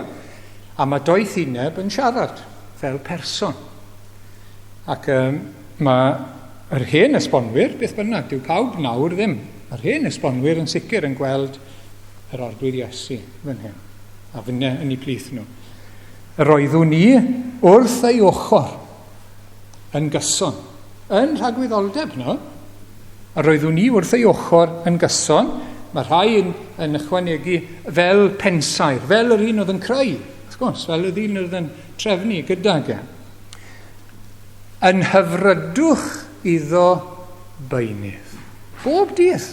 a mae doethineb yn siarad fel person. Ac um, mae yr hen esbonwyr, beth bynnag, dyw pawb nawr ddim, yr hen esbonwyr yn sicr yn gweld yr Arglwydd Iesu fan hyn, a finne yn eu plith nhw. Yr oeddwn i wrth ei ochr yn gyson, yn rhagwyddoldeb no. Yr oeddwn i wrth ei ochr yn gyson, mae rhai yn, yn ychwanegu fel pensaer, fel yr un oedd yn creu, wrth gwrs, fel yr un oedd yn trefnu gydag e. Yn hyfrydwch iddo beunydd. Bob dydd.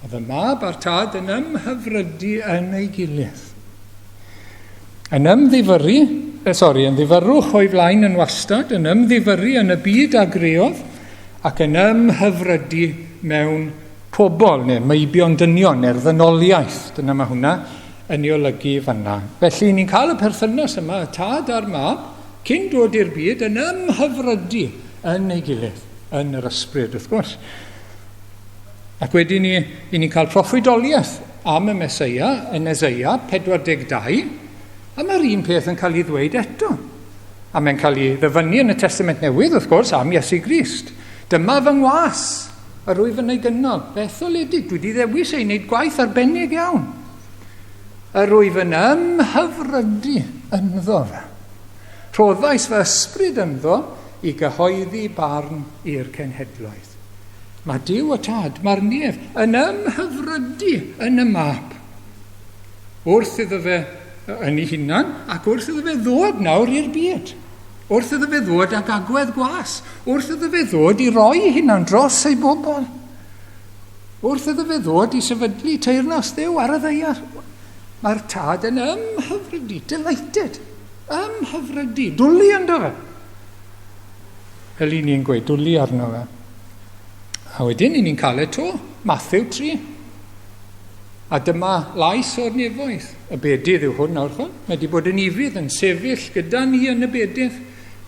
Oedd y mab a'r tad yn ymhyfrydu yn ei gilydd. Yn ymddifyrru, eh, sori, yn ddifyrrwch o'i flaen yn wastad, yn ymddifyrru yn y byd a greodd, ac yn ymhyfrydu mewn pobl, neu meibion dynion, neu'r ddynoliaeth, dyna mae hwnna yn ei olygu fanna. Felly, ni'n cael y perthynas yma, y tad a'r mab, cyn dod i'r byd, yn ymhyfrydu yn ei gilydd, yn yr ysbryd, wrth gwrs. Ac wedyn ni, i ni'n cael proffwydoliaeth am y Meseia yn Eseia 42, a mae'r un peth yn cael ei ddweud eto. A mae'n cael ei ddyfynnu yn y Testament Newydd, wrth gwrs, am Iesu Grist. Dyma fy ngwas, yr wyf yn ei gynnal, fy etholedig, dwi wedi ddewis ei wneud gwaith arbennig iawn. Yr wyf yn ymhyfrydu ynddo fe. Rhoddais fy ysbryd ynddo i gyhoeddi barn i'r cenhedloedd. Mae Duw y Tad, mae'r nef, yn ymhyfrydu yn y mab. Wrth iddo fe yn ei hunan ac wrth iddo fe ddod nawr i'r byd. Wrth iddo fe ddod ag agwedd gwas. Wrth iddo fe ddod i roi ei hunan dros ei bobl. Wrth iddo fe ddod i sefydlu teyrnas Dduw ar y ddaear. Mae'r Tad yn ymhyfrydu, delighted, ymhyfrydu, dwlu ynddo fe. Fel i ni'n gweud, dwlu arno fe. A wedyn, i ni'n cael e to, Matthew 3. A dyma lais o'r nefoedd. Y bedydd yw hwn nawr, chwa. Mae wedi bod yn ufudd, yn sefyll gyda ni yn y bedydd.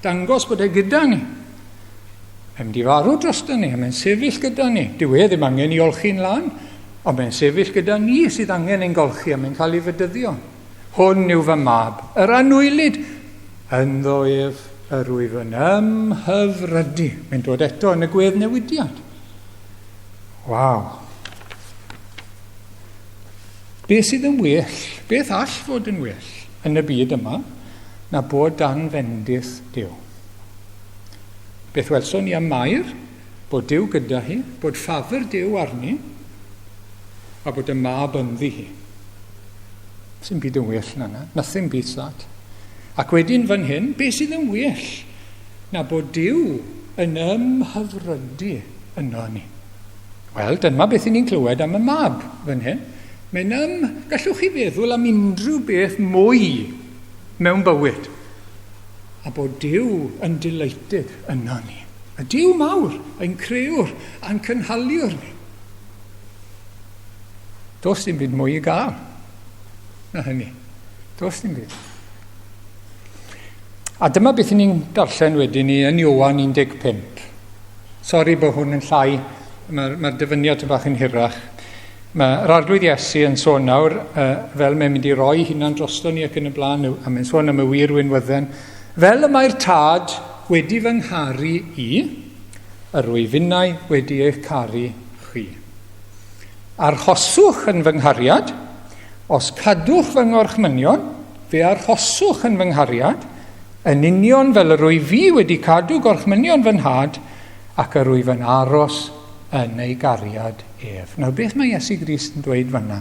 Dangos bod e gyda ni. Mae'n mynd i farw drosto ni, a mae'n sefyll gyda ni. Dyw e ddim angen i olchi'n lan, ond mae'n sefyll gyda ni sydd angen ein golchi, a mae'n cael ei fedyddio. Hwn yw fy mab, yr anwylyd, ynddo ef yr wyf yn ymhyfrydu. Mae'n dod eto yn y gwedd newidiad. Waw. Beth sydd yn well, beth all fod yn well yn y byd yma, na bod dan fendith Duw? Beth welson ni am Mair? Bod Duw gyda hi, bod ffafr Duw arni, a bod y mab ynddi hi. Sy'n byd yn well na na. Nothing beats that. Ac wedyn fan hyn, beth sydd yn well na bod Duw yn ymhyfrydu yno ni? Wel, dyma beth i ni'n clywed am y mab fan hyn. Mae'n ym... Gallwch chi feddwl am unrhyw beth mwy mewn bywyd? A bod Duw yn delighted yno ni. Y Duw mawr, ein crëwr a'n cynhaliwr ni. Does dim byd mwy i gael na hynny. Does dim byd. A dyma beth ni'n darllen wedyn ni yn Ioan 15. Sori bod hwn yn llai Mae'r mae dyfyniad bach yn hirach. Mae'r Arglwydd Iesu yn sôn nawr, fel mae'n mynd i roi hunan drosto ni ac yn y blaen, a mae'n sôn am y wir winwydden. Fel y mae'r Tad wedi fy ngharu i, yr wyf finnau wedi eich caru chwi. Arhoswch yn fy nghariad, os cadwch fy ngorchmynion, fe arhoswch yn fy nghariad, yn union fel yr wyf fi wedi cadw gorchmynion fy nhad, ac yr wyf yn aros yn ei gariad ef. Nawr, beth mae Iesu Grist yn dweud fanna?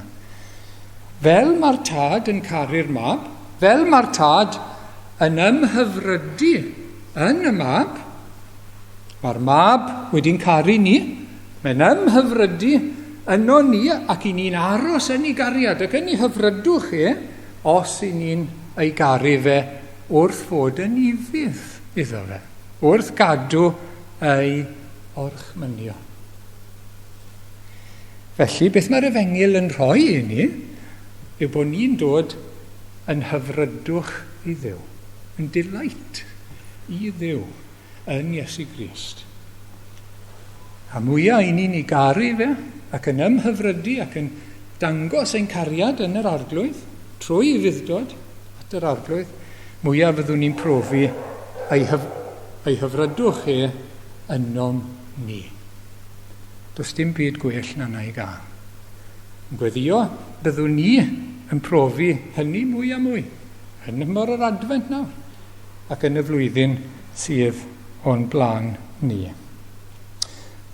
Fel mae'r tad yn caru'r mab, fel mae'r tad yn ymhyfrydu yn y mab, mae'r mab wedi'n caru ni, mae'n ymhyfrydu yno ni ac i ni'n aros yn ei gariad ac yn ei hyfrydwch e, os i ni'n ei garu fe wrth fod yn ufudd iddo fe, wrth gadw ei orchmynion. Felly, beth mae'r efengyl yn rhoi i ni yw bod ni'n dod yn hyfrydwch i Dduw, yn delight i Dduw yn Iesu Grist. A mwyaf i ni'n ei garu fe, ac yn ymhyfrydu ac yn dangos ein cariad yn yr Arglwydd, trwy ufudd-dod at yr Arglwydd, mwyaf fyddwn ni'n profi ei, hyf ei hyfrydwch e ynom ni. Does dim byd gwell na na i gael. Yn gweddio, byddwn ni yn profi hynny mwy a mwy yn nhymor yr Adfent nawr ac yn y flwyddyn sydd o'n blaen ni.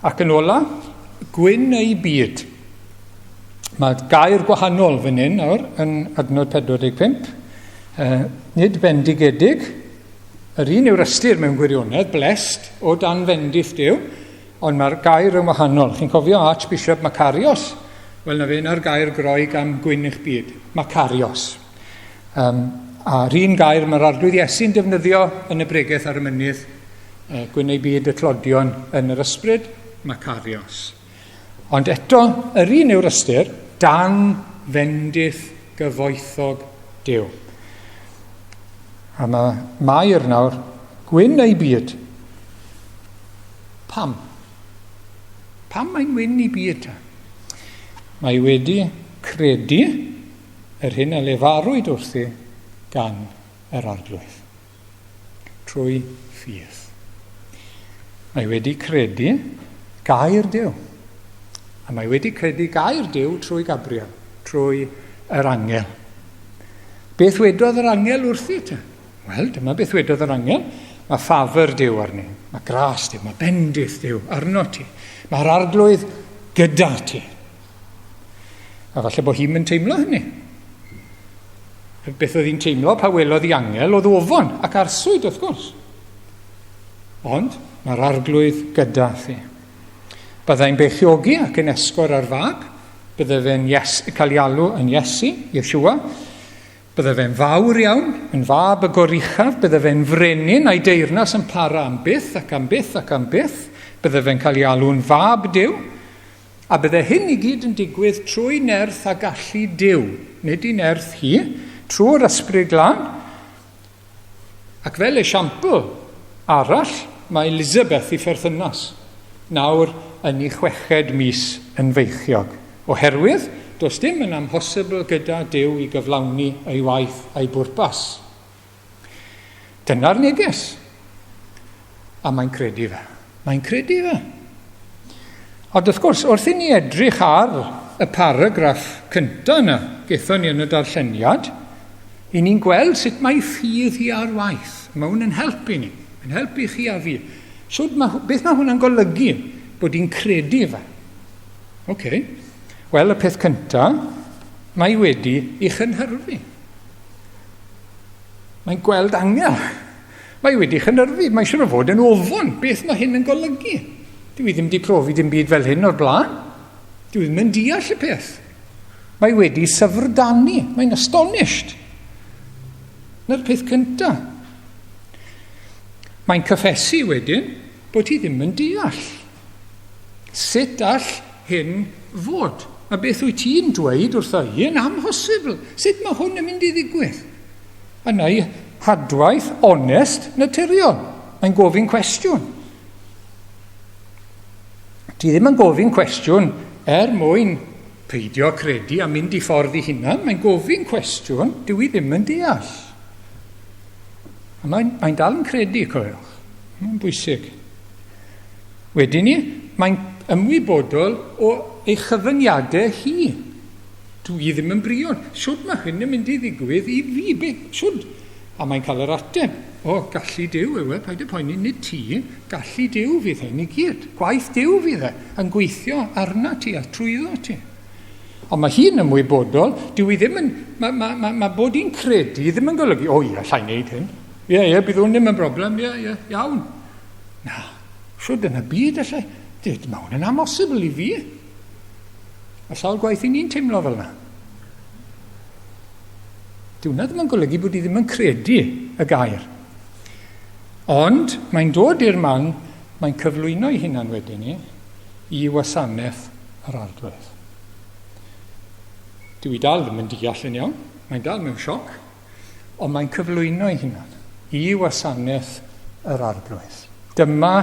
Ac yn ola, gwyn ei byd. Mae gair gwahanol fan hyn nawr yn adnod 45. Nid bendigedig, yr un yw'r ystyr mewn gwirionedd, blessed, o dan fendith Duw, ond mae'r gair yn wahanol. Chi'n cofio Archbishop Macarios? Wel, na fe na'r gair Groeg am gwyn eich byd, Macarios. Um, a'r un gair mae'r Arglwydd Iesu'n defnyddio yn y bregeth ar y mynydd, gwyn ei byd y tlodion yn yr ysbryd, Macarios. Ond eto, yr un yw'r ystyr, dan fendith gyfoethog Duw. A mae Mair nawr, gwyn ei byd. Pam? Pam mae'n wyn i byd ta? Mae wedi credu yr hyn a lefarwyd wrthi gan yr Arglwydd. Trwy ffydd. Mae wedi credu gair Duw. A mae wedi credu gair Duw trwy Gabriel, trwy yr angel. Beth wedodd yr angel wrthi te? Wel, dyma beth wedodd yr angel. Mae ffafr Duw arni, mae gras Duw, mae bendith Duw arno ti. Mae'r arglwydd gyda ti. A falle bod hi'n mynd teimlo hynny. Beth oedd hi'n teimlo pa welodd i angel oedd ofon ac arswyd, wrth gwrs. Ond mae'r arglwydd gyda thi. Byddai'n beichiogi ac yn esgor ar fab, bydde fe'n yes, cael ei alw yn Iesu, Yeshua. Bydde fe'n fawr iawn, yn fab y goruchaf, bydde fe'n frenin a'i deyrnas yn para am byth ac am byth ac am byth. Bydde fe'n cael ei alw'n fab Duw. A bydde hyn i gyd yn digwydd trwy nerth a gallu Duw, nid i nerth hi, trwy'r Ysbryd Glân. Ac fel esiampl arall, mae Elizabeth i pherthynas, nawr yn ei chweched mis yn feichiog. Oherwydd, does dim yn amhosibl gyda Duw i gyflawni ei waith a'i bwrpas. Dyna'r neges. A mae'n credu fe. Mae'n credu fe. Ond wrth gwrs, wrth i ni edrych ar y paragraff cyntaf yna, gaethon ni yn y darlleniad, i ni'n gweld sut mae ffydd hi ar waith. Mae hwn yn helpu ni, yn helpu chi a fi. Sut mae, beth mae hwnna'n golygu bod hi'n credu fe? Oce. Okay. Wel, y peth cyntaf, mae wedi ei chynhyrfu. Mae'n gweld angel. Mae wedi chynyrfu. Mae siwr o fod yn ofon. Beth mae hyn yn golygu? Dwi i ddim wedi profi dim byd fel hyn o'r blaen. Dwi ddim yn deall y peth. Mae wedi syfrdanu. Mae'n astonished. Na'r peth cyntaf. Mae'n cyffesu wedyn bod hi ddim yn deall. Sut all hyn fod? Mae beth wyt ti'n dweud wrtho i yn amhosibl. Sut mae hwn yn mynd i ddigwydd? A neu hadwaith onest naturiol. Mae'n gofyn cwestiwn. Ti ddim yn gofyn cwestiwn er mwyn peidio credu a mynd i ffordd i hunan. Mae'n gofyn cwestiwn, dwi i ddim yn deall. A mae'n mae dal yn credu, cofiwch. Mae'n bwysig. Wedyn ni, mae'n ymwybodol o ei chyfyngiadau hi. Dwi ddim yn briod. Shwd mae hyn yn mynd i ddigwydd i fi? Be? Shwd? A mae'n cael yr ateb. O, gallu Duw yw e, paid â poeni, nid ti, gallu Duw fydd hyn i gyd. Gwaith Duw fydd e, yn gweithio arna ti a trwyddo ti. Ond mae hi'n ymwybodol, dyw i ddim yn, mae, mae, mae, mae bod hi'n credu ddim yn golygu, o ie, allai wneud hyn. Ie, ie, bydd hwn ddim yn broblem, ie, ie, iawn. Na, shwd yn y byd allai, mae hwn yn amhosibl i fi. A sawl gwaith i ni'n teimlo fel yna. Dyw hwnna ddim yn golygu bod i ddim yn credu y gair. Ond mae'n dod i'r man, mae'n cyflwyno ei hunan wedyn ni i wasanaeth yr arglwydd. Dyw i dal ddim yn deall yn iawn, mae'n dal mewn sioc, ond mae'n cyflwyno ei hunan i wasanaeth yr arglwydd. Dyma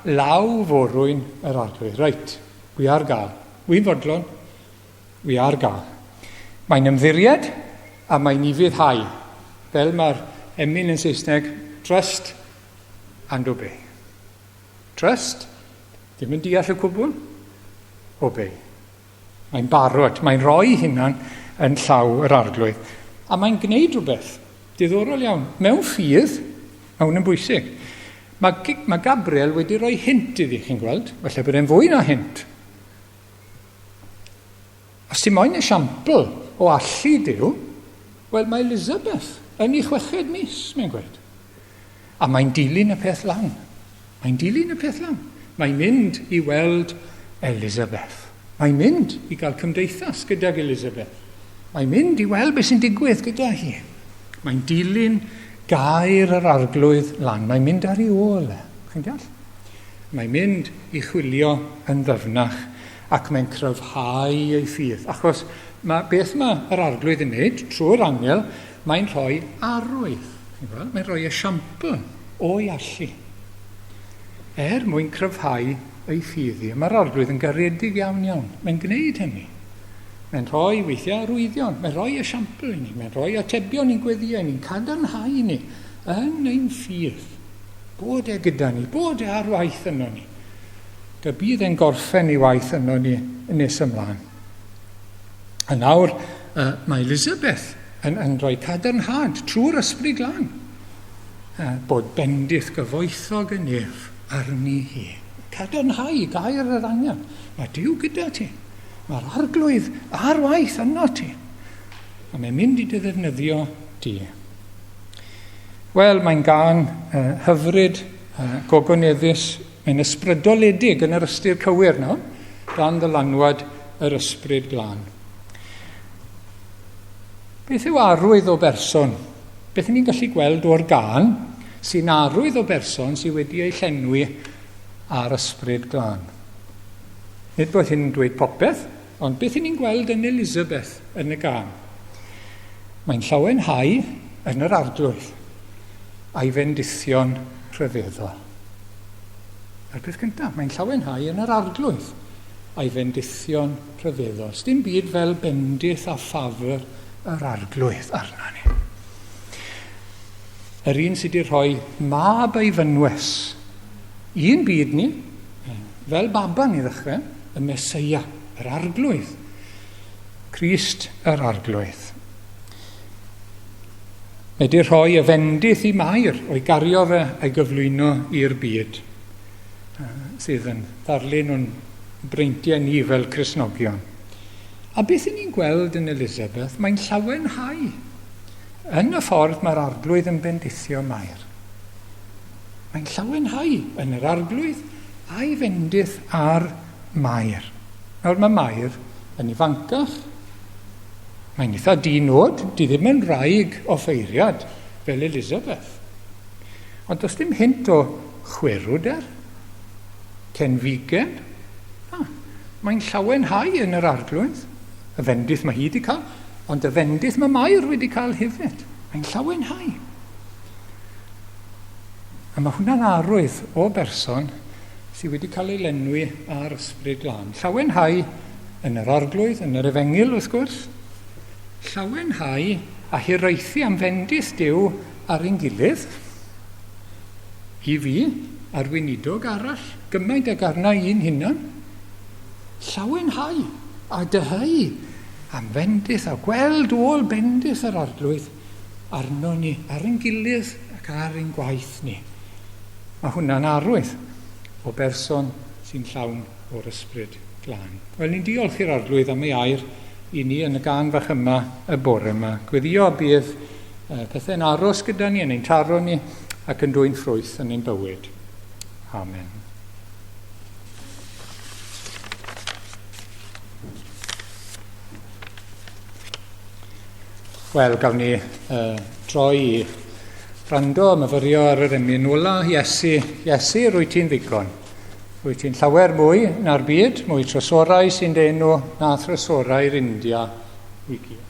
law forwyn yr arglwydd. Reit, Wi ar gael. Wi'n fodlon. Wi ar gael. Mae'n ymddiried a mae'n ufuddhau. Fel mae'r emyn yn Saesneg, trust and obey. Trust, ddim yn deall y cwbl, obey. Mae'n barod, mae'n rhoi hunan yn llaw yr arglwydd. A mae'n gwneud rhywbeth diddorol iawn. Mewn ffydd, mae hwn yn bwysig. Mae, mae Gabriel wedi rhoi hint iddi, chi'n gweld. Felly bod e'n fwy na hint. Os ti moyn esiampl o allu Duw, wel mae Elizabeth yn ei chweched mis, mae'n gweud. A mae'n dilyn y peth lan. Mae'n dilyn y peth lan. Mae'n mynd i weld Elizabeth. Mae'n mynd i gael cymdeithas gydag Elizabeth. Mae'n mynd i weld beth sy'n digwydd gyda hi. Mae'n dilyn gair yr arglwydd lan. Mae'n mynd ar ei ôl e. Chi'n deall? Mae'n mynd i chwilio yn ddyfnach ac mae'n cryfhau ei ffydd. Achos mae, beth mae yr arglwydd yn wneud trwy'r angel, mae'n rhoi arwydd. Chi'n gweld? Mae'n rhoi esiampl o'i allu. Er mwyn cryfhau ei ffydd hi. Mae'r arglwydd yn garedig iawn iawn. Mae'n gwneud hynny. Mae'n rhoi weithiau arwyddion, mae'n rhoi esiampl i ni, mae'n rhoi atebion i'n gweddïau ni'n cadarnhau ni yn ein ffydd. Bod e gyda ni, bod e ar waith yno ni. Dy bydd e'n gorffen ei waith yno ni yn nes ymlaen. A nawr uh, mae Elizabeth yn, yn rhoi cadarnhad trwy'r ysbryd glân uh, bod bendith gyfoethog yn ef arni hi. Cadarnhau gair yr angen. Mae Duw gyda ti. Mae'r arglwydd ar waith yno ti. A mae'n mynd i dy ddefnyddio di. Wel, mae'n gan uh, hyfryd, uh, gogoneddus, mae'n ysbrydoledig yn yr ystyr cywir nawr, dan ddylanwad yr ysbryd glân. Beth yw arwydd o berson? Beth ni'n gallu gweld o'r gan sy'n arwydd o berson sydd wedi ei llenwi ar ysbryd glân? Nid bod hyn yn dweud popeth, ond beth ni'n gweld yn Elizabeth yn y gân? Mae'n llawenhau yn yr arglwydd a'i fendithion rhyfeddol. A'r peth cyntaf, mae'n llawenhau yn yr arglwydd a'i fendithion rhyfeddol. Sdim byd fel bendith a ffafr yr arglwydd arna ni. Yr un sydd wedi rhoi mab ei fynwes i'n byd ni, fel baban i ddechrau, y Meseia, yr Arglwydd. Crist yr Arglwydd. Mae wedi rhoi y fendith i Mair o'i gario fe a'i gyflwyno i'r byd, sydd yn ddarlun o'n breintiau ni fel Cristnogion. A beth y'n ni'n gweld yn Elizabeth, mae'n llawenhau yn y ffordd mae'r Arglwydd yn bendithio Mair. Mae'n llawenhau yn yr Arglwydd a'i fendith ar Mair. Nawr mae Mair yn ifancach. Mae'n eitha di-nod, di ddim yn wraig offeiriad fel Elizabeth. Ond does dim hint o chwerwder, cenfigen. Na, mae'n llawenhau yn yr Arglwydd. Y fendith mae hi wedi cael, ond y fendith mae Mair wedi cael hefyd. Mae'n llawenhau. A mae hwnna'n arwydd o berson sydd wedi cael ei lenwi ar Ysbryd Glân. Llawenhau yn yr Arglwydd, yn yr Efengyl wrth gwrs. Llawenhau a hiraethu am fendith Duw ar ein gilydd. I fi, a'r weinidog arall, gymaint ag arna i'n hunan. Llawenhau a dyheu am fendith a gweld ôl bendith yr Arglwydd arno ni, ar ein gilydd ac ar ein gwaith ni. Mae hwnna'n arwydd o berson sy'n llawn o'r Ysbryd Glân. Wel, ni'n diolch i'r Arglwydd am ei air i ni yn y gân fach yma y bore yma. Gweddio bydd pethau'n aros gyda ni, yn ein taro ni, ac yn dwyn ffrwyth yn ein bywyd. Amen. Wel, gawn ni droi i wrando a myfyrio ar yr emyn ola. Iesu, Iesu, rwy ti'n ddigon. Rwy ti'n llawer mwy na'r byd, mwy trysorau sy'n dy enw na thrysorau'r India i gyd.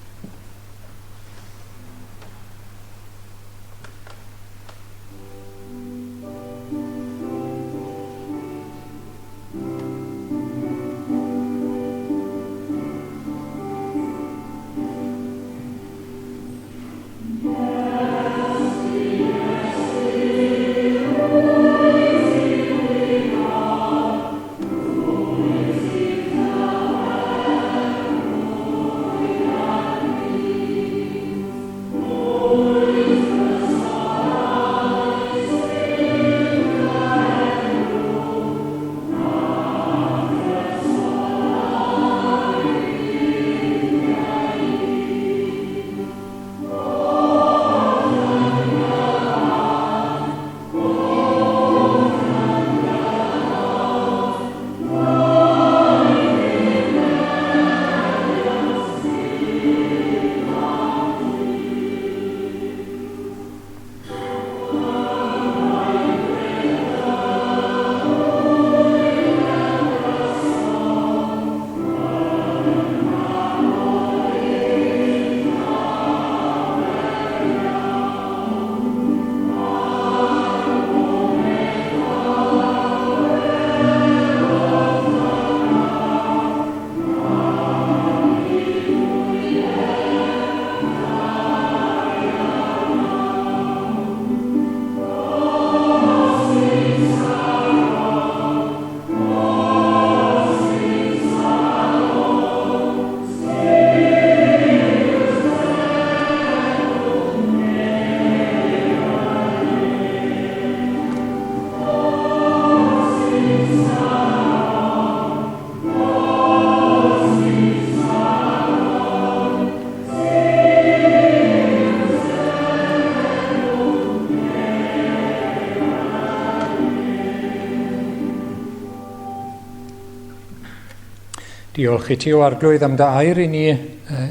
Diolch i ti, o Arglwydd, am dy air i ni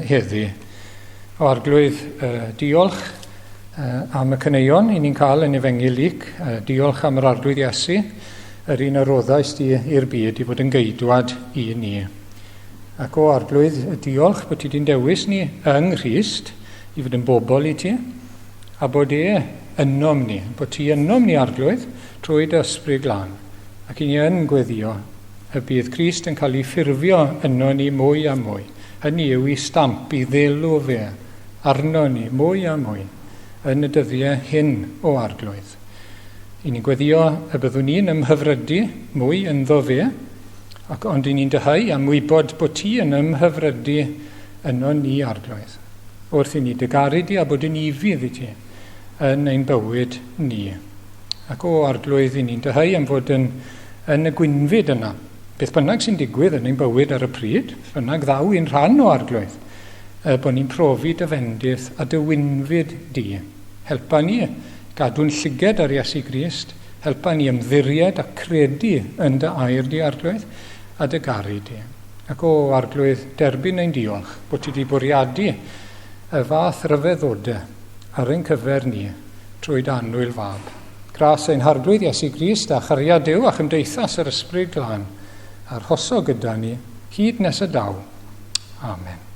heddi. O Arglwydd, diolch am y caneuon i ni'n cael yn Efengyl Luc. Diolch am yr Arglwydd Iesu, yr un a roddais di i'r byd i fod yn geidwad i ni. Ac o Arglwydd, diolch bod ti di'n dewis ni yng Nghrist i fod yn bobl i ti, a bod e ynom ni, bod ti ynom ni, Arglwydd, trwy dy Ysbryd Glân. Ac i ni yn gweddio y bydd Crist yn cael ei ffurfio yno ni mwy a mwy. Hynny yw i stamp, i ddelw fe arno ni mwy a mwy yn y dyddiau hyn o Arglwydd. I ni'n gweddio y byddwn ni'n ymhyfrydu mwy ynddo fe, ac ond i ni'n dyheu am wybod bod ti yn ymhyfrydu yno ni, Arglwydd, wrth i ni dy garu di a bod yn ufudd i ti yn ein bywyd ni. Ac o Arglwydd, i ni'n dyheu am fod yn, yn y gwynfyd yna. Beth bynnag sy'n digwydd yn ein bywyd ar y pryd, beth bynnag ddaw i'n rhan o Arglwydd, bod ni'n profi dy fendith a dy wynfyd di. Helpa ni gadw'n llyged ar Iesu Grist, helpa ni ymddiried a credu yn dy air di, Arglwydd, a dy garu di. Ac o Arglwydd, derbyn ein diolch bod ti wedi bwriadu y fath ryfeddodau ar ein cyfer ni trwy dy annwyl Fab. Gras ein Harglwydd Iesu Grist a chariad Duw a chymdeithas yr Ysbryd Glân arhoso gyda ni hyd nes y daw. Amen.